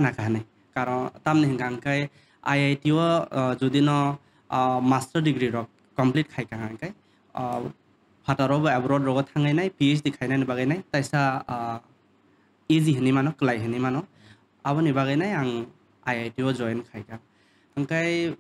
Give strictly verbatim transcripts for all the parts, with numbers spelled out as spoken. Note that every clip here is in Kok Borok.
gana kha hinwi. Karon tamni hwnkha hwnkhe I I T o, ah, jodi no, ah, master degree rok complete khai kha hwnkhe, ah, phataro bo abroad rogo thangwi nai P H D khainani bagwi nai taisa, ah, easy hinwi mano, kwlai hinwi mano. Aboni bagwi nai ang I I T o join khai kha. Hwnkhe,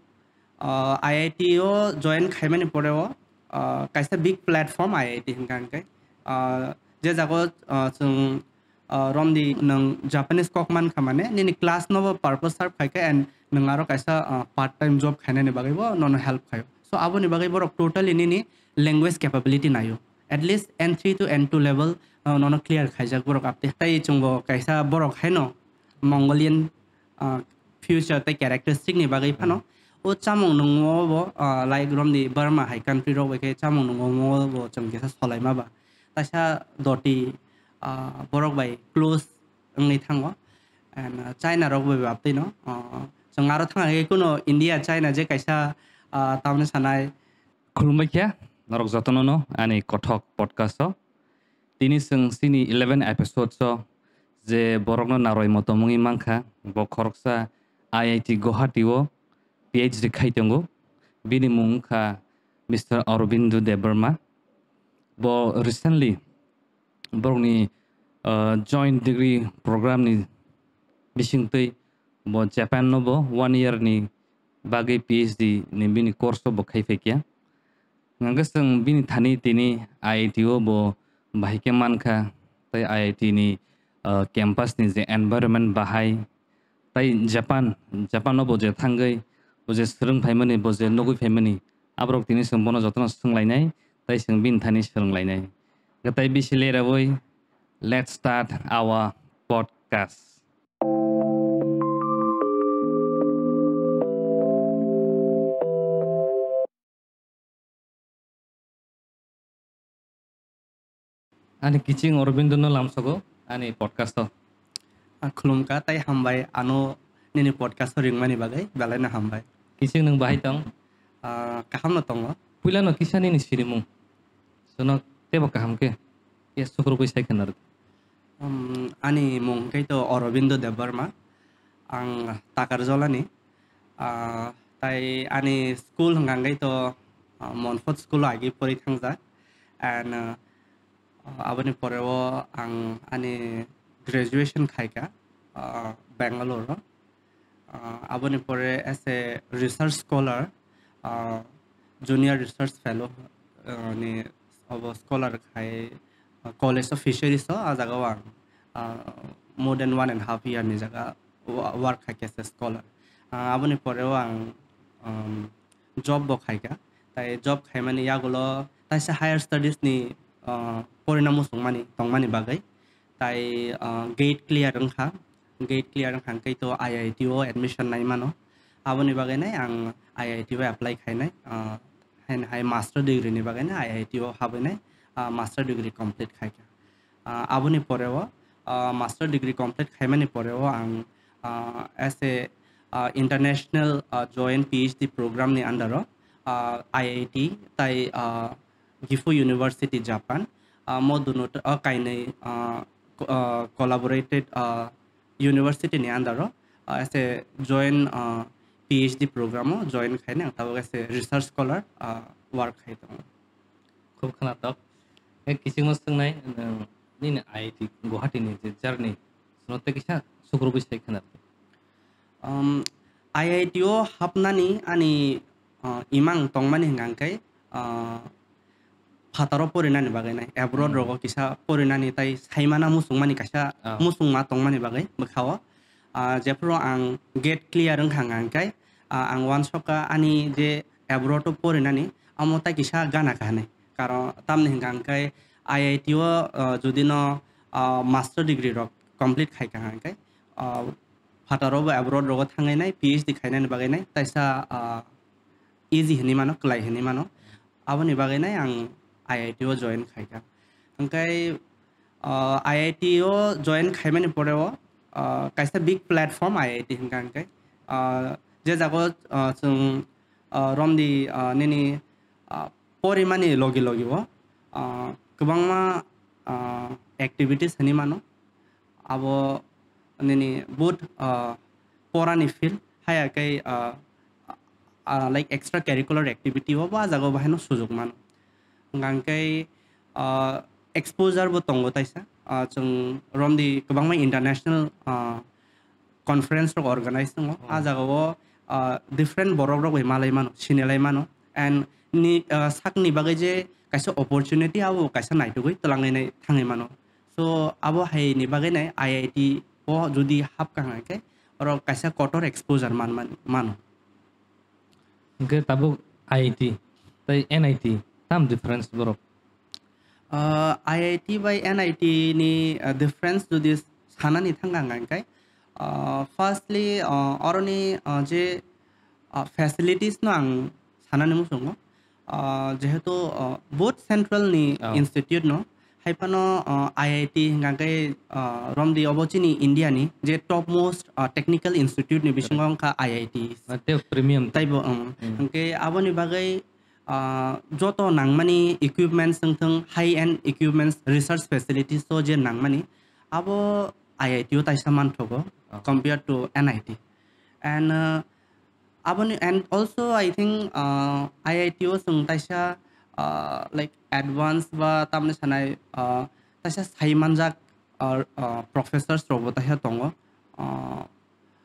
ah, I I T o join khaimani pore o, ah, kaisa big platform I I T hwnkha hwnkhe. Ah, je jago, ah, chwng, ah, romdi nwng Japanese kok mankha mane, nini class no bo purpose serve khaikha and nwng aro kaisa, ah, part time job khainani bagwi bo nono help khaio. So aboni bagwi borok totally nini language capability naio. At least N three to N two level, ah, nono clear khaijak borok apte. Tai chwngbo kaisa borok haino Mongolian, ah, future tei characteristic ni bagwi phano. O chamung nungmo bo, ah, like romdi Burma hai country rok bai khe chamung nungmo bo chwng kisa solaima ba. Taisa doti, ah, borok bai close wngwi thango. And, ah, China rok bai baptwi no. Ah, chwng aro thang khe kuno India, China je kaisa, ah, tamni sanai. Khulumbai khe norok jotono no ani kothok podcast o. Tini chwng chini eleven episodes o je borokno narwimo tongmungwi mankha, bo khoroksa I I T Guwahati o P H D khai tongo. Bini mung wngkha Mister Aurobindo Debbarma. Bo recently borokni, uh, joint degree program ni bisingtwi bo Japan no bo one year ni bagwi P H D ni bini course o bo khai phaikha. Hwnkhe chwng bini thani tini I I T o bo bahai khe mankha, tei I I T ni, uh, campus ni je environment bahai, tei Japan, Japan o bo je thangwi, bo je swrwng phaimani, bo je nugwi phaimani, aborok tini chwng bono jotono swnglainai, tei chwng bini thani swrwnglainai. Hwnkhe tei bisi lerabwi, let's start our podcast. Ani kiching Aurobindo no lamsogo ani podcast o. Ah, khulumkha, tai hambai ano nini podcast o ringmani bagwi, belai no hambai. Kiching nwng bahai tong? Ah, kaham no tongo. Puila no kisa nini sinimung. Sono tebo kaham khe. Yes, sukrubwi sai khna rw. Um, ani mung khe to Aurobindo Debbarma. Ang Takarjolani. Ah, tai ani school hwnkha hwnkhe to, ah, Montfort school o agi pori thangjak. And, ah, aboni pore o ang ani graduation khaikha, ah, Bangalore o. Ah, aboni pore as a research scholar, ah, junior research fellow, ah, ni obo scholar khai, ah, College of Fisheries o, ah, jaga o ang, ah, more than one and half year ni jaga wo-, work khai khe as a scholar. Ah, aboni pore o ang, um, job bo khai kha. Tai job khaimani yagulo taisa higher studies ni, ah, porina muchungmani tongmani bagwi. Tai, ah, gate clear wngkha. Gate clear wngkha hwnkhe to I I T o admission nai mano. Aboni bagwi nai ang I I T o apply khainai. Ah, haino hai master degree ni bagwi nai I I T o habwi nai, ah, master degree complete khai kha. Ah, aboni pore o, ah, master degree complete khaimani pore o ang, ah, as a, ah, international, ah, joint P H D program ni under o, ah, I I T tai, ah, Gifu University Japan, ah, mo duno, ah, kainwi, ah, co-, ah, collaborated, ah, university ni under o, ah, as a joint, ah, P H D program o join khainai ang tabuk as a research scholar, ah, work khai tongo. Khub khwnathok. Hei, kichingma swngnai, nwng nini I I T Guwahati ni je journey, sono tei kisa sukrubwi sai khwna. Um, I I T o hapnani ani, uh, imang tongmani hwnkha hwnkhe, uh, phataro porinani bagwi nai, abroad, hmm, rogo kisa porinani tai saimana muchungmani kaisa, ah, muchungma tongmani bagwi bwkhao. Ah, jephuru ang gate clear wngkha hwnkha hwnkhe, ah, ang uansukha ani je abroad o porinani, amo tai kisa gana kha hinwi. Karon tamni hwnkha hwnkhe I I T o, ah, jodi no, ah, master degree rok complete khai kha hwnkhe, ah, phataro bo abroad rogo thangwi nai P H D khainani bagwi nai taisa, ah, easy hinwi mano, kwlai hinwi mano. Aboni bagwi nai ang I I T o join khai kha. Hwnkhe, ah, I I T o join khaimani pore o, ah, kaisa big platform I I T hwnkha hwnkhe. Ah, je jago, ah, chwng, ah, romdi, ah, nini, ah, porimani logi logi o, ah, kwbangma, ah, activities hinwi mano. Abo nini both, ah, porani field, haya khe, ah, ah, like extra curricular activity o bo ah jaga o bahaino sujok mano. Hwnkha khe, ah, exposure bo tongo taisa. Ah, chwng romdi kwbangma international, ah, conference rok organize tongo. Oh. Ah jaga o, ah, different borok rok bai malai mano, sinilai mano. And ni, ah, sakni bagwi je kaisa opportunity abo kaisa naitugwi twlangwi nai thangwi mano. So, abo hai ni bagwi nai I I T o jodi hapkha hwnkhe oro kaisa kotor exposure man, man, mano. Hwnkhe tabuk I I T tei N I T tam difference borok? Ah, I I T bai N I T ni, ah, difference jodi sanani thangkha hwnkhe, ah, firstly, ah, oroni, ah, je, ah, facilities no ang sanani muchungo. Ah, jehetu, ah, both central ni Oh. institute no, hai phano, ah, I I T hwnkha khe, ah, romdi obo chini India ni je topmost, ah, technical institute ni bisingo Correct. wngkha I I T. Ah, tei premium. Taibo, um, Hmm. hwnkhe aboni bagwi, ah, joto nangmani equipments wng thung, high end equipments, research facilities o je nangmani, abo I I T o taisa manthogo Oh. compared to N I T. And, ah, Aboni, and also I think, uh, I I T o chwng taisa, uh, like advance ba tamni sanai, uh, taisa sai manjak, uh, uh, professors rok bo taisa tongo. Uh,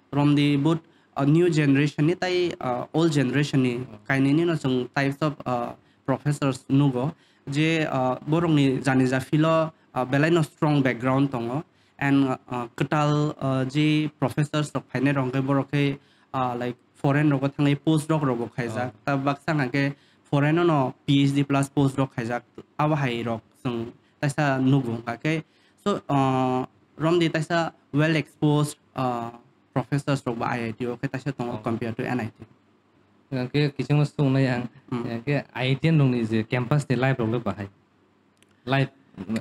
from the both, uh, new generation ni tai, uh, old generation ni kainwi no chwng types of, uh, professors nugo je, uh, borok ni jani ja field o, uh, belai no strong background tongo. And, uh, kwtal, uh, je professors rok phainai rok hwnkhe borok khe, uh, like foreign rogo thangwi post rok robo khaijak. Oh. Ta baksa hwnkhe foreign no P H D plus post rok khaijak. Abo hai rok chwng taisa nugo hwnkha khe. So, uh, romdi taisa well exposed, uh, professors rok ba I I T o khe taisa tongo Oh. compared to N I T. Hwnkhe kichingma swungnai ang, Hmm. hwnkhe I I T rokni je campus ni life rok le bahai? Life,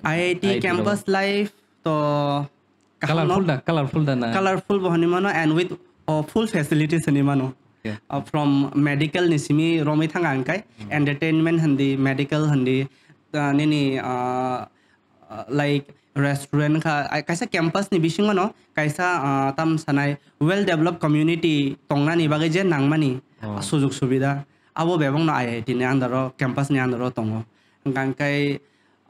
I I T I I T campus rok. life to kaham no. Colorful da, colorful da na? Colorful bo hwnwi mano and with, uh, full facilities hwnwi mano. Okay. Uh, from medical ni simi romwi thanga hwnkhe, Hmm. entertainment hwndi, medical hwndi, uh, nini, uh, uh, like restaurant kha, ai, kaisa campus ni bisingo no kaisa, ah, tam sanai well developed community tongnani bagwi je nangmani Oh. sujok subida abo bebak no I I T ni under o, campus ni under o tongo. Hwnkha khe,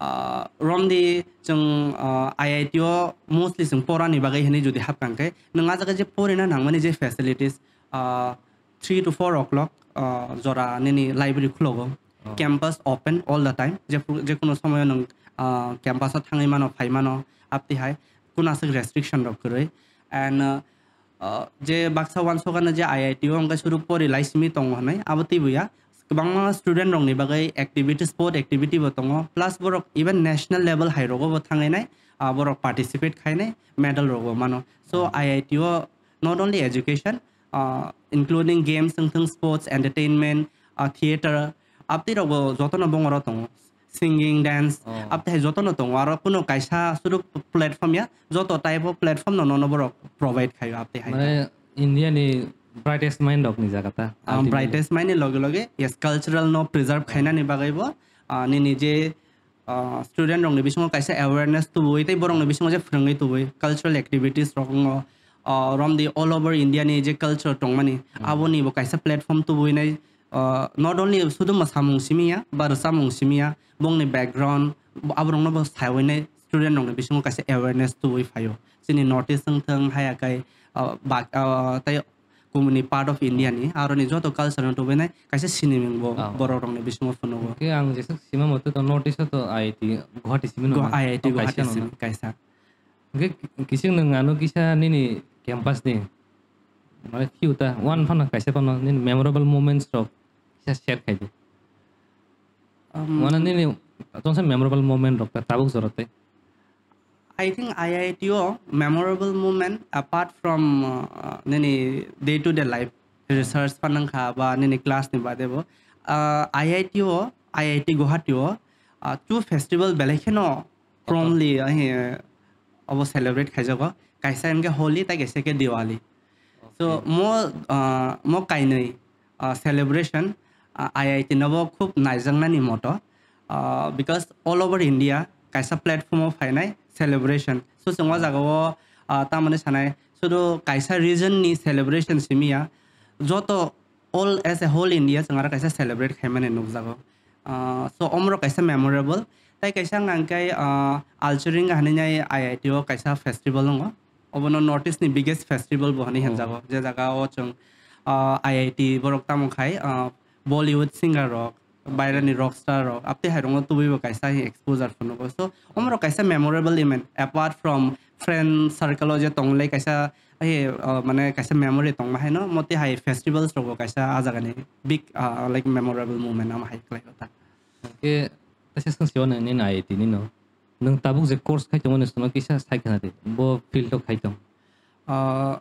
ah, romdi chwng, ah, I I T o mostly chwng porani bagwi hinwi jodi hapkha khe nwng ah jaga je porina nangmani je facilities, ah, three to four o'clock, ah, jora nini library khulogo. Oh. Campus open all the time. Jephu-, jekunu somoyo nwng, ah, campus o thangwi mano, phai mano, apti hai. Kunu aswk restriction rok kwrwi. And, ah, ah, je baksa wansokano je I I T o hwnkhe suru pori lai simi tongo hwnwi, abo twibo ya. Kwbangma student rokni bagwi activity, sport activity bo tongo. Plus borok even national level hai rogo bo thangwi nai, ah, borok participate khai nai, medal rok bo mano. So, Oh. I I T o not only education, uh, including games wng thung, sports, entertainment, uh, theater, aptwi rok bo jotono bongoro tongo. Singing, dance, Oh. aptwi hai jotono tongo. Aro kuno kaisa sudu platform ya, joto type of platform no nono borok provide khaio aptwi hai. Mane India ni brightest mind rok ni jaga ta, Ah, ultimately. Brightest mind ni loge loge, yes, cultural no preserve Oh. khainani bagwi bo, ah, nini je ah, student rokni bisingo kaisa awareness tubui tei borokni bisingo je phwrwngwi tubui cultural activities rok wngo, ah, romdi all over India ni je culture tongmani, Hmm. aboni bo kaisa platform tubui nai, ah, not only sudu mwsamung simi ya ba rwchapmung simi ya, bongni background, bo, aborokno bo saiwi nai student rokni bisingo kaisa awareness tubui phaio. Chini North East wng thung, haya kai, ah, bak-, ah, tei kumuni part of India ni, aroni joto culture no tubui nai kaisa sinimung bo Ah. borok rokni bisingo phunugo. Hwnkhe ang jesuk sima mote to North East o to I I T Guwahati simi no Go-, na, I I T o kaisa Guwahati no simi na. Kaisa. Hwnkhe kising nwng ano kisa nini campus ni, mane, few ta, one phano kaisa phano nini memorable moments rok kisa share khai di. Um, Mane nini tongsa memorable moment rok ta tabuk jora tei. I think I I T o memorable moment apart from, uh, nini day to day life, research phanang kha ba nini class ni bade bo, uh, I I T o, I I T Guwahati o, uh, two festival belai kheno Kotor. Strongly, uh, abo celebrate khaijago. Kaisa hwnkhe Holi, tai kaisa khe Diwali. So, Okay. mo, uh, mo kainwi, uh, celebration, uh, I I T no bo khub naijaknani moto, uh, because all over India kaisa platform o phainai celebration. So, chwng o jaga o, Ah, tamoni sanai, sudu kaisa region ni celebration simi ya, joto all as a whole India chwng aro kaisa celebrate khaimani nukjago. Ah, so omorok kaisa memorable. Tai kaisa hwnka hwnkhe, ah, Alchering hinwi nai I I T o kaisa festival wngo. Obono North East ni biggest festival bo hinwi Oh. hinjago. Je jaga o chwng, ah, I I T borok tamo khai, ah, Bollywood singer rok, bairani rockstar rok, aptwi hairokno tubui bo kaisa hi exposure phunukgo. So, omorok kaisa memorable event, apart from friend circle o je tonglai kaisa, hi, uh, mane kaisa memory tongma haino, motwi hai festivals rokbo kaisa a jagani big, uh, like, memorable moment ama hai khlai kha ta. Hwnkhe, kaisa swngchio nini I I T nino. Nwng tabuk je course khai tongo, nini swngno kisa sai khna di. Bo field o khai tong. Uh,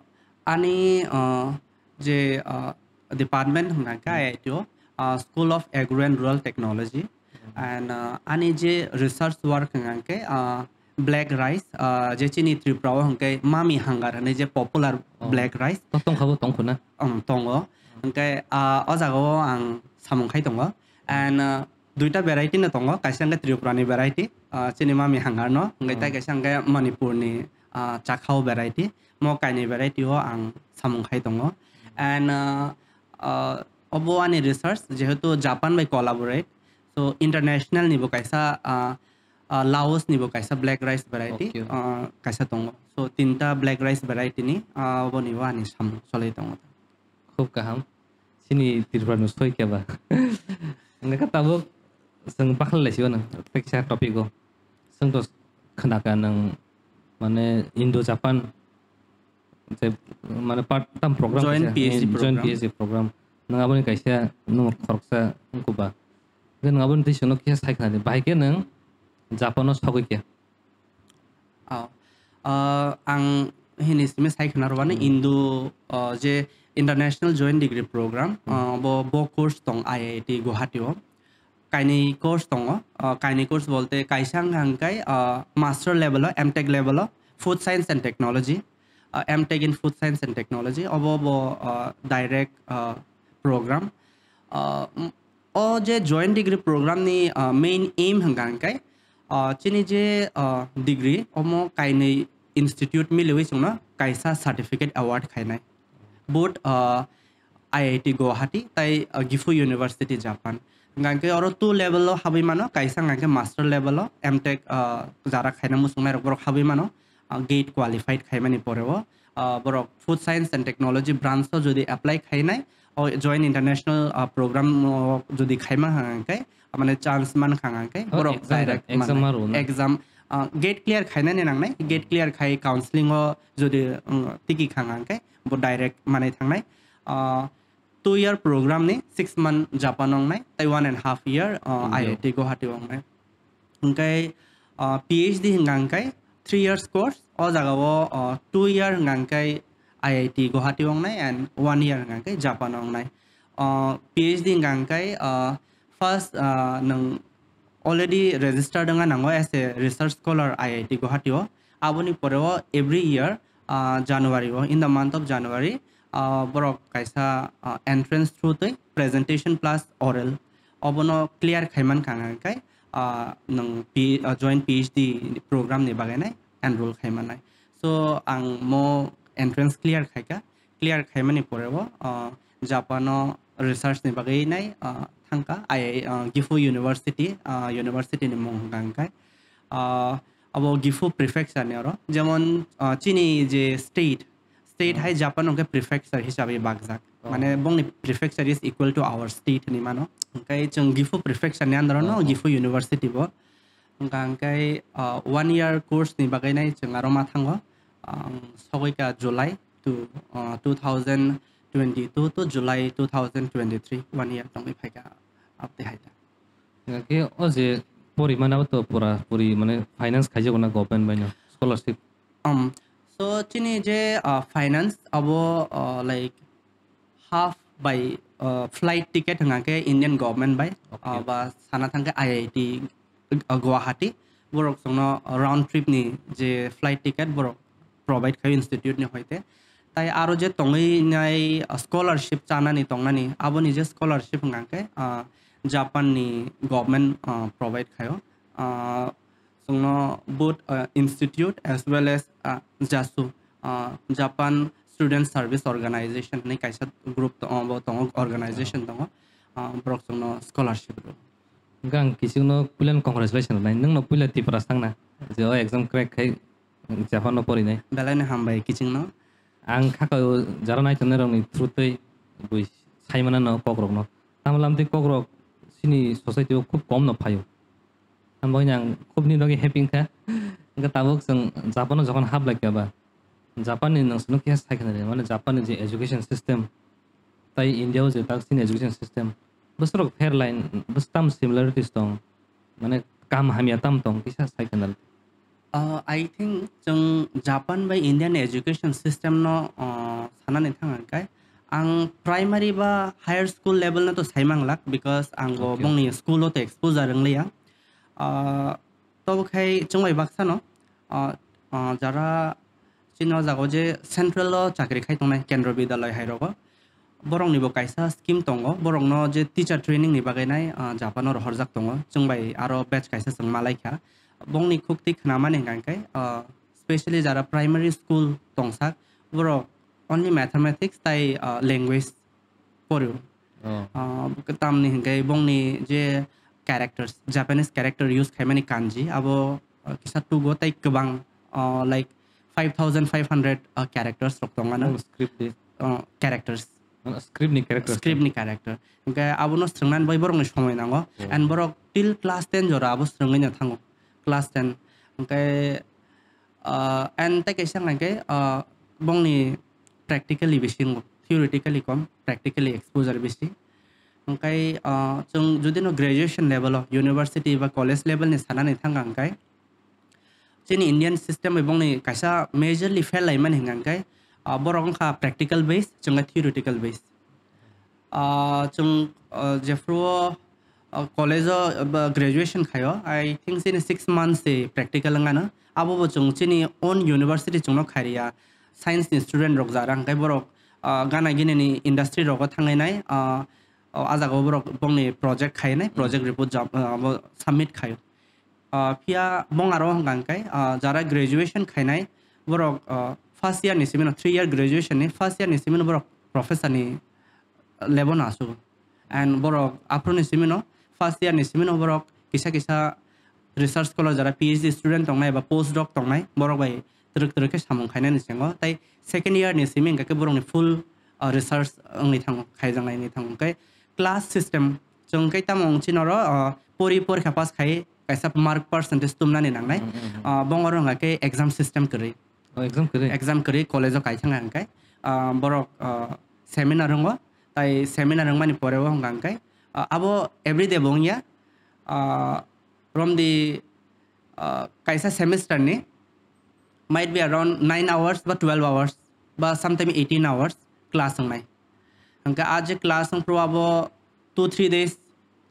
ani, uh, je, uh, department hwnka khe Hmm. I I T o, uh, School of Agro and Rural Technology. Hmm. And, uh, ani je research work hwnka khe, uh, black rice, uh, je chini Tripura o hwnka khe mami hangar hinwi je popular Oh. black rice. To tongkha bo tongkhu na? Um, tongo. Hmm. Hwnka khe, uh, o jaga o ang samung khai tongo. Hmm. And, uh, duita variety no tongo, kaisa hwnkhe Tripura ni variety, ah, chini mami hangar no, hwnkhe tai Hmm. kaisa hwnkhe Manipur ni, ah, chakhao variety, mo kainwi variety o ang samung khai tongo. And, ah, ah, obo ani research, jehetu Japan bai collaborate, so international ni bo kaisa, ah, ah, Laos ni bo kaisa black rice variety, Okay. ah, kaisa tongo. So tinta black rice variety ni, ah, obo ni bo ani samung cholwi tongo. Khub kaham. Chini Tripura no soi khe ba. Hwnkhe tabuk chwng bakhlai laisio na, tei kisa topic o. Chwng to khna kha nwng, mane, Indo Japan, je, mane, part tam program Joint kaisa, P H D eh, joint program. P H D program. Nwng aboni kaisa nwng khoroksa wngkha ba. Hwnkhe nwng aboni twi chwngno kisa sai khna di. Bahai khe nwng Japan o sogwi khe. Oh. Ah, ang hini simi sai khna rwani Hmm. Indo, ah, je International Joint Degree Program, Hmm. ah, bo, bo course tong I I T Guwahati o. Kainwi course tongo, ah, kainwi course bolte kaisa wngkha hwnkhe, ah, master level o, M Tech level o, Food Science and Technology, ah, M Tech in Food Science and Technology, obo bo, ah, direct, ah, program. Ah, m-, o je joint degree program ni, ah, main aim hwnkha hwnkhe, ah, chini je, ah, degree omo kainwi institute miliwi chwngno kaisa certificate award khainai. Both, ah, I I T Guwahati tai, ah, Gifu University Japan. Hwnkha hwnkhe oro two level o habwi mano, kaisa hwnkha hwnkhe master level o M Tech, ah, jara khaina muchungnai rok borok habwi mano. Ah, gate qualified khaimani pore o, ah, borok Food Science and Technology branch o jodi apply khainai, o Joint International, ah, program o jodi khaima hwnkhe, mane chance man kha hwnkhe, Oh, borok exam direct da-, exam mano. Aro na? Exam, ah, gate clear khainani nangnai, gate clear khai counseling o jodi, um, tiki kha hwnkhe, bo direct manwi thangnai. Ah, two year program ni six month Japan o wngnai, tei one and half year, ah, India. I I T Guwahati o wngnai. Hwnkhe, ah, P H D hwnkha hwnkhe three years course, o jaga o, ah, two year hwnkha hwnkhe I I T Guwahati o wngnai and one year hwnkha hwnkhe Japan o wngnai. Ah, P H D hwnkha hwnkhe, ah, first, ah, nwng already registered wngna nango as a research scholar I I T Guwahati o. Aboni pore o every year, ah, January o, in the month of January, ah, borok kaisa, ah, entrance through twi presentation plus oral obono clear khai man kha hwnkhe, ah, nwng P-, ah, joint P H D program ni bagwi nai enroll khai mannai. So, ang mo entrance clear khai kha. Clear khai mani pore bo, ah, Japan o research ni bagwi nai, ah, thang kha. I, ah, Gifu University, ah, university ni mung hwnkha hwnkhe, ah, abo Gifu prefecture ni oro. Jemon, ah, chini je state, state Oh. hai Japan o hwnkhe prefecture hisabe bakjak. Oh. Mane bongni prefecture is equal to our state hinwi mano. Hwnkhe chwng Gifu prefecture ni under o no Oh, oh. Gifu University bo. Hwnkha hwnkhe, ah, one year course ni bagwi nai chwng aro ma thango. Ang sogwi kha July to, ah, two thousand twenty-two to July two thousand twenty-three, one year tongwi phai kha, abtwi hai ta. Hwnkhe o je pori mani abo to pura puri mane finance khaijago na government bai no, scholarship? Um, so chini je, ah, finance abo, ah, like, half by, ah, flight ticket hwnkha khe Indian government bai, Okay. ah, ba sana thang khe I I T, ah, Guwahati, borok chwngno round trip ni je flight ticket borok provide khai institute ni hoite. Tai aro je tongwi nai, ah, scholarship chanani tongnani, aboni je scholarship hwnkha khe, ah, Japan ni government, ah, provide khaio. Ah, chwngno both, uh, institute as well as, uh, jasu, uh, Japan Student Service Organization hinwi kaisa group to-, abo tongo, organization tongo, uh, borok chwngno scholarship rw. Hwnkhe ang kichingno puilano congratulations rwnai, nwngno puila Tripura sangna je o exam crack khai Japan no porinai. Belai no hambai kiching no. Ang kha kao jara naitongnai rokni through twi bui sai mana no kok rok no. Tamo lam twi kok rok chini society o khub kom no phaio. Tamo hwnwi ang khub ni bagwi happy wngkha. Hwnkhe tabuk chwng Japan o jokhon hap lai kha ba, Japan ni nwng swnwi khe sai khe nai, mane Japan ni je education system tai India o je tak chini education system, bwswk rok fair line, bwswk tam similarities tong, mane kam hamya tam tong kisa sai khe nai. Uh, I think chwng Japan bai India ni education system no, uh, sanani thang ang khe, ang primary ba higher school level no to sai manglak, because ang bo Okay. bongni school o to exposure wng liya. Uh, tobo khai chwng bai baksa no, uh, uh, jara chini o jaga o je central o chakri khai tongnai Kendra Vidyalaya hai rogo, borokni bo kaisa scheme tongo, borokno je teacher training ni bagwi nai, ah, Japan o rohorjak tongo. Chwng bai aro batch kaisa chwng malai kha. Bongni khukti khwnamani hwnkha khe, ah, specially jara primary school tongsak, borok only mathematics tai, ah, language porio. Oh. Ah, tamni hwnkhe bongni je characters, Japanese character use khaimani kanji, abo, ah, kisa tugo tai kwbang, ah, like five thousand five hundred, ah, characters rok tongmano. Oh, script di. Ah, characters. Script ni character. Script ni character. Hwnkhe abono srwngnani bai borokni somoi nango. Hmm. And borok till class ten jora abo srwngwi no thango. Class ten. Hwnkhe, ah, and tei kaisa hwnkha khe, ah, bongni practically bisingo, theoretically kom, practically exposure bisi. Hwnkhe, ah, chwng jodi no graduation level o, university ba college level ni sanani thangkha hwnkhe, chini Indian system bai bongni kaisa majorly fail laimani hwnkha khe, ah, borok wngkha practical base, chwngkha theoretical base. Ah, chwng, ah, jephru o, ah, college o ba graduation khaio, I think chini six months se practical wngano. Abo bo chwng chini own university chwngno khairiya, science ni student rok jara hwnkhe borok, ah, gana gini ni industry rogo thangwi nai, ah, o, ah jaga o borok bongni project khainai, Hmm. project report jam-, ah, abo submit khaio. Ah, phiya bong aro hwnkha hwnkhe, ah, jara graduation khainai borok, ah, first year ni simi no, three year graduation ni first year ni simi no borok professor ni level no asugo. And borok aphuru ni simi no first year ni simi no borok kisa kisa research scholar jara P H D student tongnai ba post doc tongnai borok bai twrwk twrwk khe samung khainani singo. Tai second year ni simi hwnkha khe borokni full, ah, research wngwi thango, khaijaknai wngwi thango. Hwnkhe class system chwng khe tamo wng chini oro, ah, pori porikha pass khai kaisa mark percentage tumnani nangnai. Hmm, hmm, hmm. Ah, bong oro hwnkha khe exam system kwrwi. Oh, exam kwrwi? Exam kwrwi college o kaithang hwnkhe, ah, borok, ah, seminar wngo, tai seminar wngmani pore o hwnkha hwnkhe, ah, abo everyday bo wngya, ah, from the, ah, kaisa semester ni might be around nine hours ba twelve hours ba sometime eighteen hours class wngnai. Hwnkhe ah je class wngphru abo two three days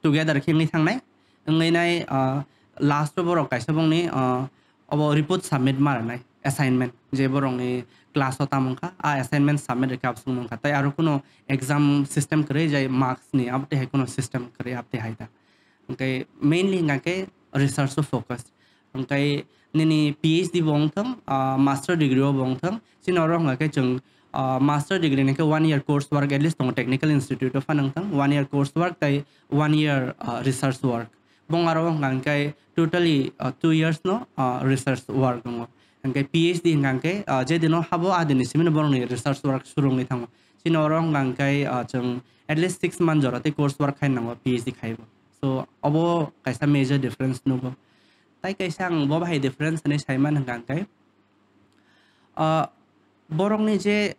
together khe wngwi thangnai. Wngwi nai, ah, last o borok kaisa bongni, ah, obo report submit ma rwnai, assignment, je borokni class o tamo wngkha, a assignment submit rwkhe abo swngno wngkha. Tai aro kuno exam system kwrwi jai marks ni, abo twi hai kuno system kwrwi abo twi hai ta. Hwnkhe mainly hwnkha khe research o focus. Hwnkhe nini P H D bo wngthong, ah, master degree o bo wngthong, chini oro hwnkha khe chwng, ah, master degree ni khe one year course work at least tongo, technical institute o phano wngthong, one year course work tai one year, ah, research work. Bong aro wngkha hwnkhe totally, ah, two years no, ah, research work wngo. Hwnkhe P H D hwnkha hwnkhe, ah, je dino habo a dini simi no borokni research work suru wngwi thango. Chini oro wngkha hwnkhe, ah, chwng at least six month jora tei course work khai nango P H D khaibo. So, obo kaisa major difference nugo. Tai kaisa ang bo bahai difference hinwi sai man hwnkha hwnkhe, ah, borokni je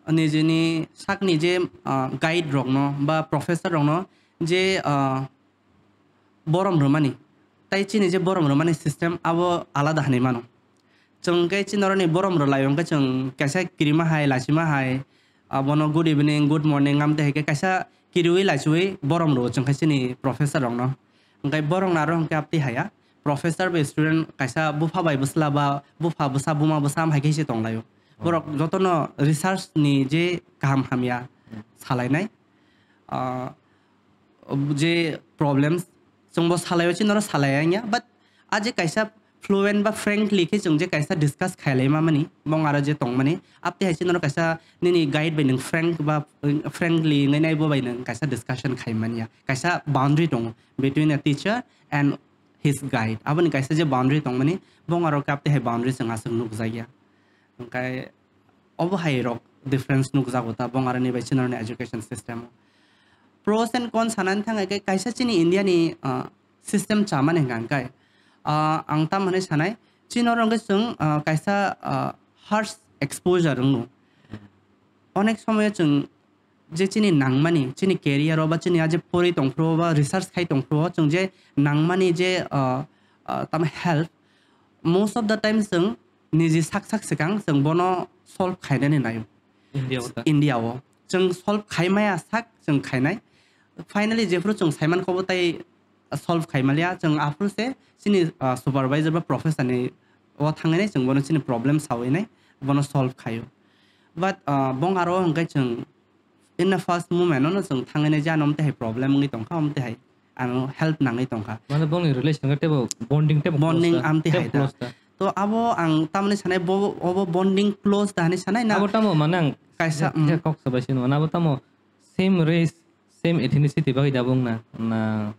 nijini sakni je, ah, guide rokno ba professor rokno je, ah, borom rwmani, tai chini je borom rwmani system abo alada hinwi mano. Chwng khe chini oroni borom rwlai hwnkhe chwng kaisa kirima hai, lachima hai, abono good evening, good morning, amtwi hai khe kaisa kiriui lachiui borom rwo chwng khe chini professor rokno. Hwnkhe borokno aro hwnkhe aptwi haya, professor bai student kaisa bupha bai bwsla ba bupha bwsa buma bwsa am hai khe se tonglaio. Borok jotono research ni je kaham hamya salainai, ah, je problems chwngbo salaio, chini oro salai ya, but a je kaisa fluent ba frankly khe chwng je kaisa discuss khailai ma mani, bong aro je tong mani, apte hai chini oro kaisa nini guide bai nwng frank ba, uh, frankly ngai nai bo bai nwng kaisa discussion khai manya. Kaisa boundary tongo between a teacher and his guide. Aboni kaisa je boundary tong mani, bong aro khe apte hai boundary chwng aswk nuk jak ya. Hwnkhe obo hai rok difference nuk jago ta bong aroni bai chini oro ni education system o. Pros and cons sanani thang khe kaisa chini India ni, ah, system chamani hwnkha hwnkhe, ah, ang tamo hinwi sanai chini oro hwnkhe chwng, ah, kaisa, ah, harsh exposure wngno. Onek somoyo chwng je chini nangmani, chini career o ba chini a je pori tongphuru o ba research khai tongphuru o, chwng je nangmani je, ah, ah, tamo help, most of the time chwng niji sak sak swkang chwng bono solve khainani naio. India o ta. India o. Chwng solve khai maya sak chwng khainai. Finally, jephuru chwng saiman kobo tai solve khai maliya, chwng aphuru se chini, ah, supervisor ba professor ni o thangwi nai chwng bono chini problem sawi nai, bono solve khaio. But, ah, bong aro hwnkhe chwng in the first moment no chwng thangwi nai je ano amtwi hai problem wngwi tongkha, amtwi hai ano help nangwi tongkha. Mane bongni relation khe tebo bonding tebo close Bonding ta, amtwi tebo hai ta. Close ta. To abo ang tamni sanai bo, obo bonding close da hinwi sanai na Abo tamo mane ang kaisa, je, mm. je kok sabai sino, abo tamo same race, same ethnicity bagwi da bong na, na,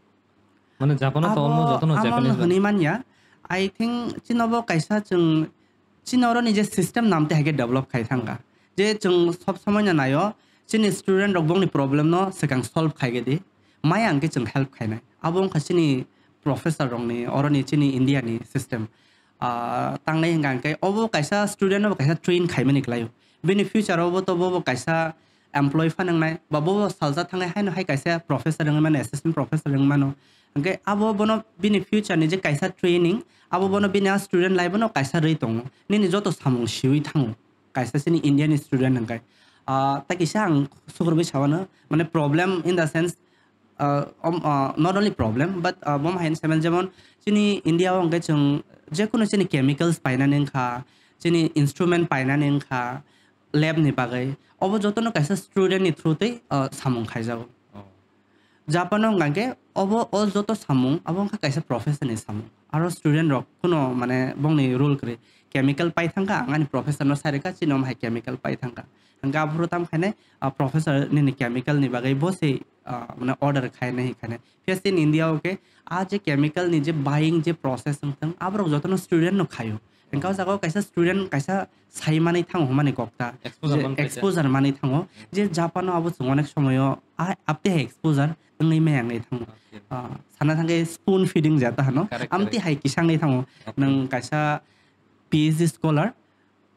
mane Japan o to almost Abo, jotono amo Japanese ba. Hwnwi manya, I think chini bo kaisa chwng, chini oro ni je system namte hai khe develop khai thangkha. Je chwng sob somoi no naio, chini student rok bongni problem no swkang solve khai di, maya hwnkhe chwng help khainai. Abo wngkha chini professor rokni, oroni chini India ni system. Ah, tangnai hwnkha hwnkhe obo kaisa student no bo kaisa train khaimani kwlaio. Bini future o bo to bo bo kaisa employee phan wngnai, ba bo bo salsa thangnai haino hai kaisa professor wngwi mano, assistant professor wngwi mano. Hwnkhe abo bono bini future ni je kaisa training, abo bono bini a student life no kaisa rwi tongo. Nini joto samung siwi thango. Kaisa chini India ni student hwnkhe. Ah, tai kisa ang sukurbai sawano, mane problem in the sense, ah, om, ah, not only problem, but, ah, bom hain semen jemon chini India o hwnkhe chwng jekunu chini chemicals painani wngkha, chini instrument painani wngkha, lab ni bagwi. Obo jotono kaisa student ni through twi, ah, samung khaijago. Oh. Japan o hwnkha khe obo o joto samung abo wngkha kaisa professor ni samung. Aro student rok kuno mane bongni rule kwrwi chemical pai thangkha, ang ani professor no sai rwkha, chini omo hai chemical pai thangkha. Hwnkhe aphuru tam khainai, ah, professor nini chemical ni bagwi bo se, ah, mane order khainai hinwi khainai. Phiya chini India o khe a je chemical ni je buying je process wng thang, aborok jotono student no khaio. Hwnkhe o jaga o kaisa student kaisa sai manwi thango hwnmani kok ta. Exposure Je manwi kaisa. Exposure manwi thango. Je Japan o abo chwng onek somoyo a, apte hai exposure wngwi maya wngwi thango. Okay. Ah, sana thangkhe spoon feeding jata hano. Correct, amtwi correct. Hai kisa wngwi thango. Okay. Nwng kaisa P H D scholar,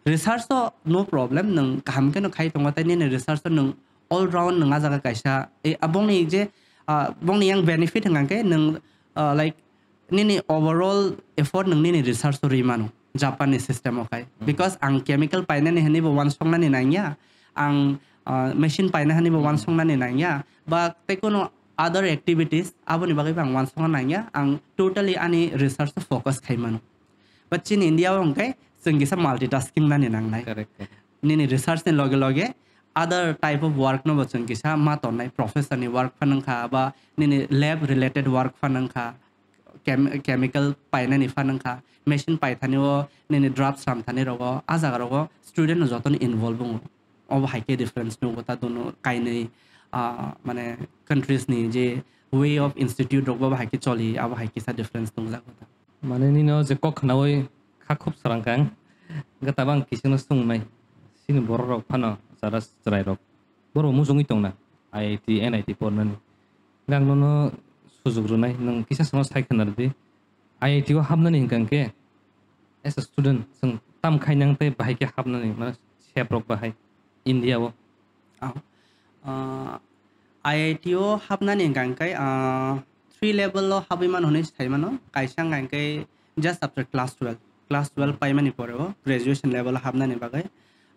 research o no problem, nwng kaham khe no khai tongo, tei nini research o nwng all round nwng a jaga kaisa, e, abongni je, ah, bongni yang benefit hwnkha khe nwng, ah, like, nini overall effort nwng nini research o rwi mano Japan ni system o khai. Hmm. Because ang chemical painani hwnwi bo uansuknani nangya, ang, ah, machine paina hwnwi bo Hmm. uansuknani nangya, ba tei kono other activities aboni bagwi bo ang uansukna nangya, ang totally ani research o focus khai mano. But chini India o hwnkhe chwng kisa multitasking nani nangnai. Correct, correct. Nini research ni loge loge other type of work no bo chwng kisa ma tongnai, professor ni work phan wngkha ba nini lab related work phan wngkha, chem-, chemical painani phan wngkha, machine paithani o nini drugs ramthani rogo, a jaga rogo student no jotono involve wngo. Obo hai khe difference nugo ta dono kainwi, ah, mane countries ni je way of institute rok bo hai khe choli, abo hai kisa difference nukjago ta. Mane nini o je kok khnaui kha khub srang kha ang. Hwnkhe tabang kisingno swngmai. Chini borok rok phano jara chwrai rok. Borok muchungwi tongna. I I T, N I T pornani. Hwnkhe ang nono sujuk rwnai, nwng kisa samo sai khna rwdi. I I T o hapnani hwnkha hwnkhe as a student chwng tam khainang tei bahai khe hapnani, mane sep rok bahai India o. Ah, ah, I I T o hapnani hwnkha hwnkhe, ah, three level o habwi mano hinwi sai mano. Kaisa hwnkha hwnkhe just after class twelve. Class twelve paimani pore o graduation level o hapnani bagwi,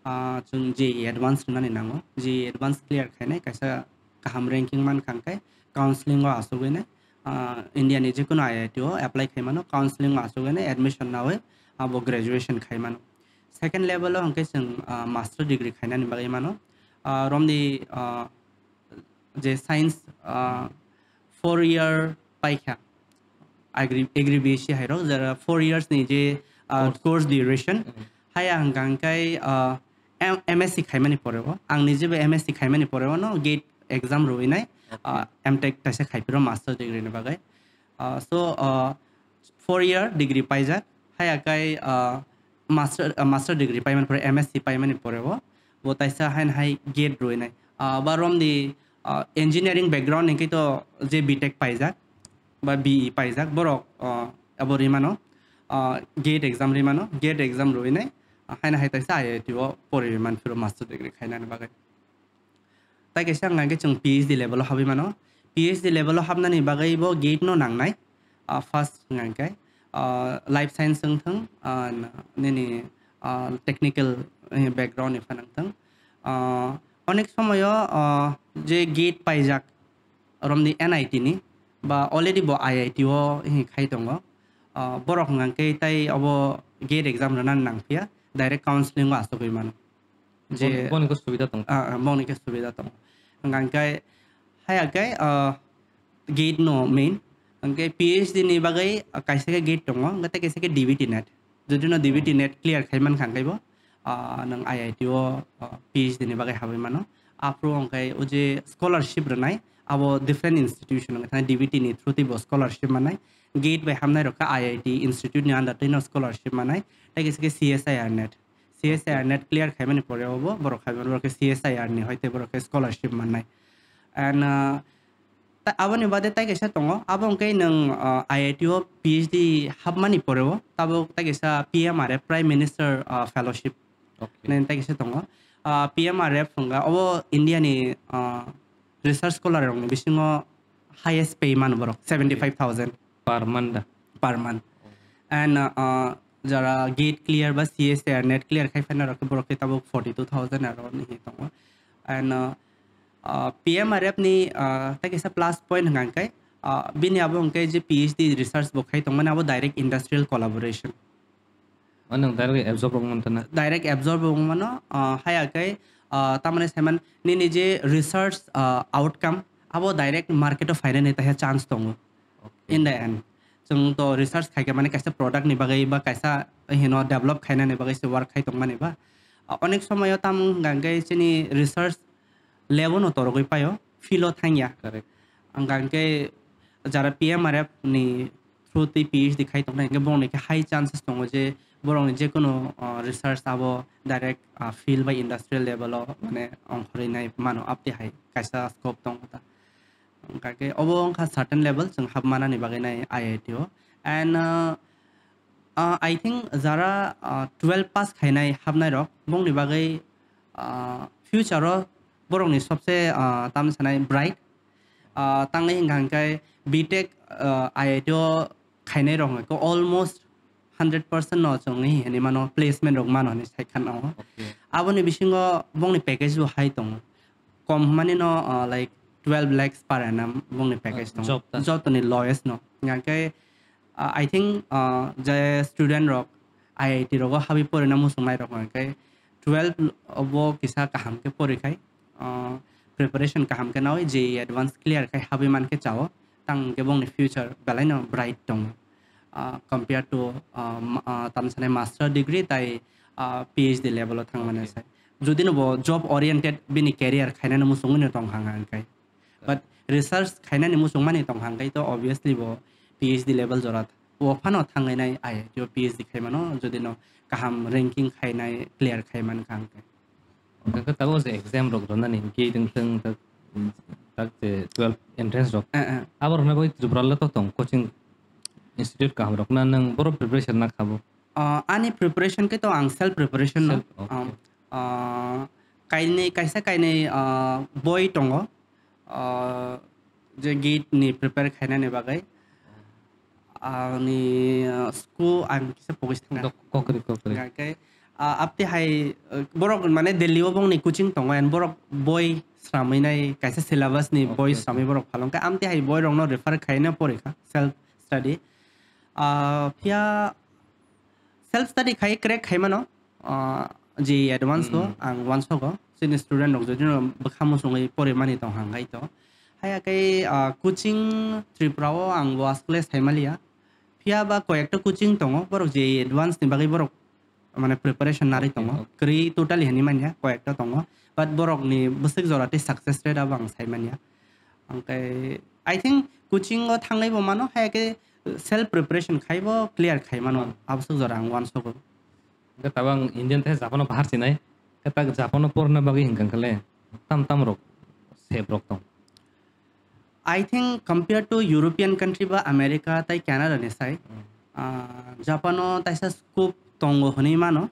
ah, chwng J E E advance rwnani nango. J E E advance clear khainai kaisa kaham ranking mankha hwnkhe counseling o achugwi nai, ah, India ni jekunu I I T o apply khai mano, counseling o achugwi nai admission naui abo graduation khai mano. Second level o hwnkhe chwng, ah, master degree khainani bagwi mano. Ah, romni, ah, je science, ah, four year paikha. agri, agri B S C hai rok, jara four years ni je, ah, Course. Course duration. Mm. Haya hwnkha hwnkhe, ah, M-, M S C khaimani pore o. Ang ni jebo M S C khaimani pore o no gate exam rwinai, Okay. ah, M Tech kaisa khaipiro master degree ni bagwi. Ah, so, ah, four year degree paijak. Haya kai, ah, master, ah, master degree paimani pore, M S C paimani pore o. Bo taisa hain hai gate rwinai. Ah, ba romni, ah, engineering background hwnkhe to je B Tech paijak. Ba B E paijak, borok, ah, abo rimano, ah, gate exam rimano, gate exam rwinai, ah, haino hai taisa I I T o pori man phiro master degree khainani bagwi. Tai kaisa hwnkha khe chwng P H D level o habwi mano. P H D level o habnani bagwi bo gate no nangnai. Ah, first hwnkha khe, ah, life science wng thung, ah, nini, ah, technical, eh, background ni phan wng thung. Ah, onek somoyo, ah, je gate paijak, romni N I T ni, ba already bo I I T o, eh, khai tongo. Ah, borok hwnkha khe tai obo gate exam rwna nang phiya, direct counseling o asogwi mano. Je Boni, boni khe subida tong. Ah, ah, boni khe subida tong. Hwnkha khe, haya khe, ah, gate no main. Hwnkhe P H D ni bagwi, ah, kaisa khe gate tongo, hwnkhe tei kaisa khe D B T net. Jodi no D B T Hmm. net clear khai man kha hwnkhe bo, ah, nwng I I T o, ah, P H D ni bagwi habwi mano. Aphuru hwnkhe o je scholarship rwnai, abo different institution hwnkhe thang D B T ni through twi bo scholarship mannai. Gate bai hamnai rok khe I I T institute ni under twi no scholarship mannai. Tei kaisa khe C S I R net. C S I R net clear khaimani pore obo borok khaimani borok khe C S I R ni hoite borok khe scholarship mannai. And, uh, ta-, aboni bade tai kaisa tongo, abo hwnkhe nwng, uh, I I T o P H D hapmani pore o tabuk tai kaisa P M R F, Prime Minister, uh, Fellowship Okay. nai tai kaisa tongo. Uh, P M R F hwnkha obo India ni, uh, research scholar rokni bisingo highest pay mano borok, seventy five thousand. Per month da? Per month. And, uh, jara gate clear ba C S I R net clear khai phaina rok khe borok khe tabuk forty two thousand aro ni hi tongo. And, uh, uh, P M R F ni, uh, tai kaisa plus point hwnkha hwnkhe, uh, bini abo hwnkhe je P H D research bo khai tongmani abo direct industrial collaboration. Mane nwng direct absorb rok mantana? Direct absorb rok mano, ah, haya khe, ah, tamani saiman nini je research, ah, outcome abo direct market o phainani taisa chance tongo. Okay. In the end, chwng to research khaikhe mane kaisa product ni bagwi ba kaisa hino develop khainani bagwi se work khai tongmani ba. Ah, onek somoyo tam hwnkha hwnkhe chini research lab o no torogwi paio, field o thangya. Correct. Hwnkha hwnkhe jara P M R F ni through twi P H D khai tongnai hwnkhe borokni khe high chances tongo je borokni jekunu, uh, research abo direct, uh, field bai industrial level o mane ongkhorwi nai mano, aptwi hai kaisa scope tongo ta. Hwnkha khe obo wngkha certain level chwng hap manani bagwi nai I I T o. And, uh, uh, I think jara, uh, twelve pass khainai hapnai rok bongni bagwi, uh, future o borokni sobse, uh, tamni sanai bright. Ah, tangwi hwnkha hwnkhe B Tech, ah, I I T o khainai rok hwnkhe almost hundred percent no chwngwi hinwi mano, placement rok mano hinwi sai kha nango. Okay. Aboni bisingo bongni package bo hai tongo. Kom hwnmani no, ah, like twelve lakhs per annum bongni package Ah, tongo. Job ta? Jotoni lowest no. Hwnkhe, ah, I think, ah, je student rok I I T rogo habwi porina muchungnai rok hwnkhe twelve bo kisa kaham khe porikhai. Ah, preparation kaham khe nawi, J E E advance clear khai habwi mankhe chao, tang hwnkhe bongni future belaino bright tongo. Ah, compare to, ah, ma-, ah, tamni sanai master degree tai, ah, P H D level o thangmani Okay. sai. Jodi no bo job oriented bini career khainani muchungwi no tong hang hang khai. But research khainani muchungmani tong hang khai to obviously bo P H D level jora o phano thangwi nai I I T o P H D khaimano, jodi no kaham ranking khainai clear khai man kha hang khai. Hwnkhe tabuk je exam rok rwnani gate wng thung, tak, tak je twelve entrance rok. Eh, eh. Abo rwna bagwi Tripura le to tong coaching institute kaham rok na nwng boro preparation na kha bo? Ah, ani preparation khe to ang self preparation no. Self, okay. Um, ah, kainwi, kaisa kainwi, ah, boi tongo. Ah, je gate ni prepare khainani bagwi. Ani, ah, school ang kisa pogis thanga. Dok-, kokri, kokri. Hwnkhe, ah, apti hai, ah, borok mane Delhi o bongni coaching tongo, and borok boi sramwi nai, kaisa syllabus ni boi Okay, okay. sramwi borok phalong kha. Amti hai boi rokno refer khaina porikha, self study. Ah, phiya self study khai crack khai mano, ah, J E E advance bo Hmm. ang uansogo. Chini student rok jodi no bwkha muchungwi porimani tong hang khai to. Haya khe, ah, coaching Tripura o ang was class hai maliya. Phiya ba koyekta coaching tongo, borok J E E advance ni bagwi borok mane preparation narwi tongo. Kwrwi totally hinwi manya, koyekta tongo. But borokni bwswk jora tei success rate abo ang sai manya. Hwnkhe I think coaching o thangwi bo mano, hai khe self preparation khai bo clear khai mano. Abwswk jora ang uansogo. Hwnkhe tabang Indian tei Japan o bahar sinai. Khe tak Japan o porna bagwi hwnkha khe le tam tam rok safe rok tong. I think compared to European country ba America tei Canada ni sai, ah, Japan o taisa scope tongo hinwi mano.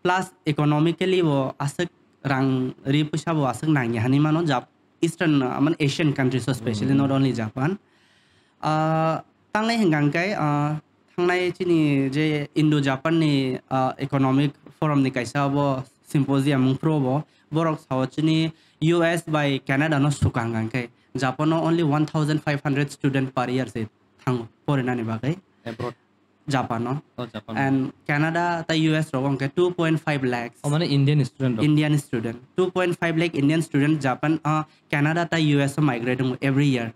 Plus economically bo aswk rang ri puisa bo aswk nangya hinwi mano. Jap-, Eastern, ah, mane Asian countries o specially, not only Japan. Ah, tangnai hwnkha hwnkhe, ah, thangnai chini je Indo-Japan ni, ah, economic forum ni kaisa bo symposium wngphuru bo, borok sao chini U S bai Canada no suka hwnkha hwnkhe Japan o only one thousand five hundred student per year se thango porinani bagwi. Abroad. Japan o. Oh, Japan o. And Canada tei U S rogo hwnkhe two point five lakhs. Oh, mane Indian student rok. Indian student. Two point five lakh Indian student Japan, ah, Canada tei U S o migrate wngo every year.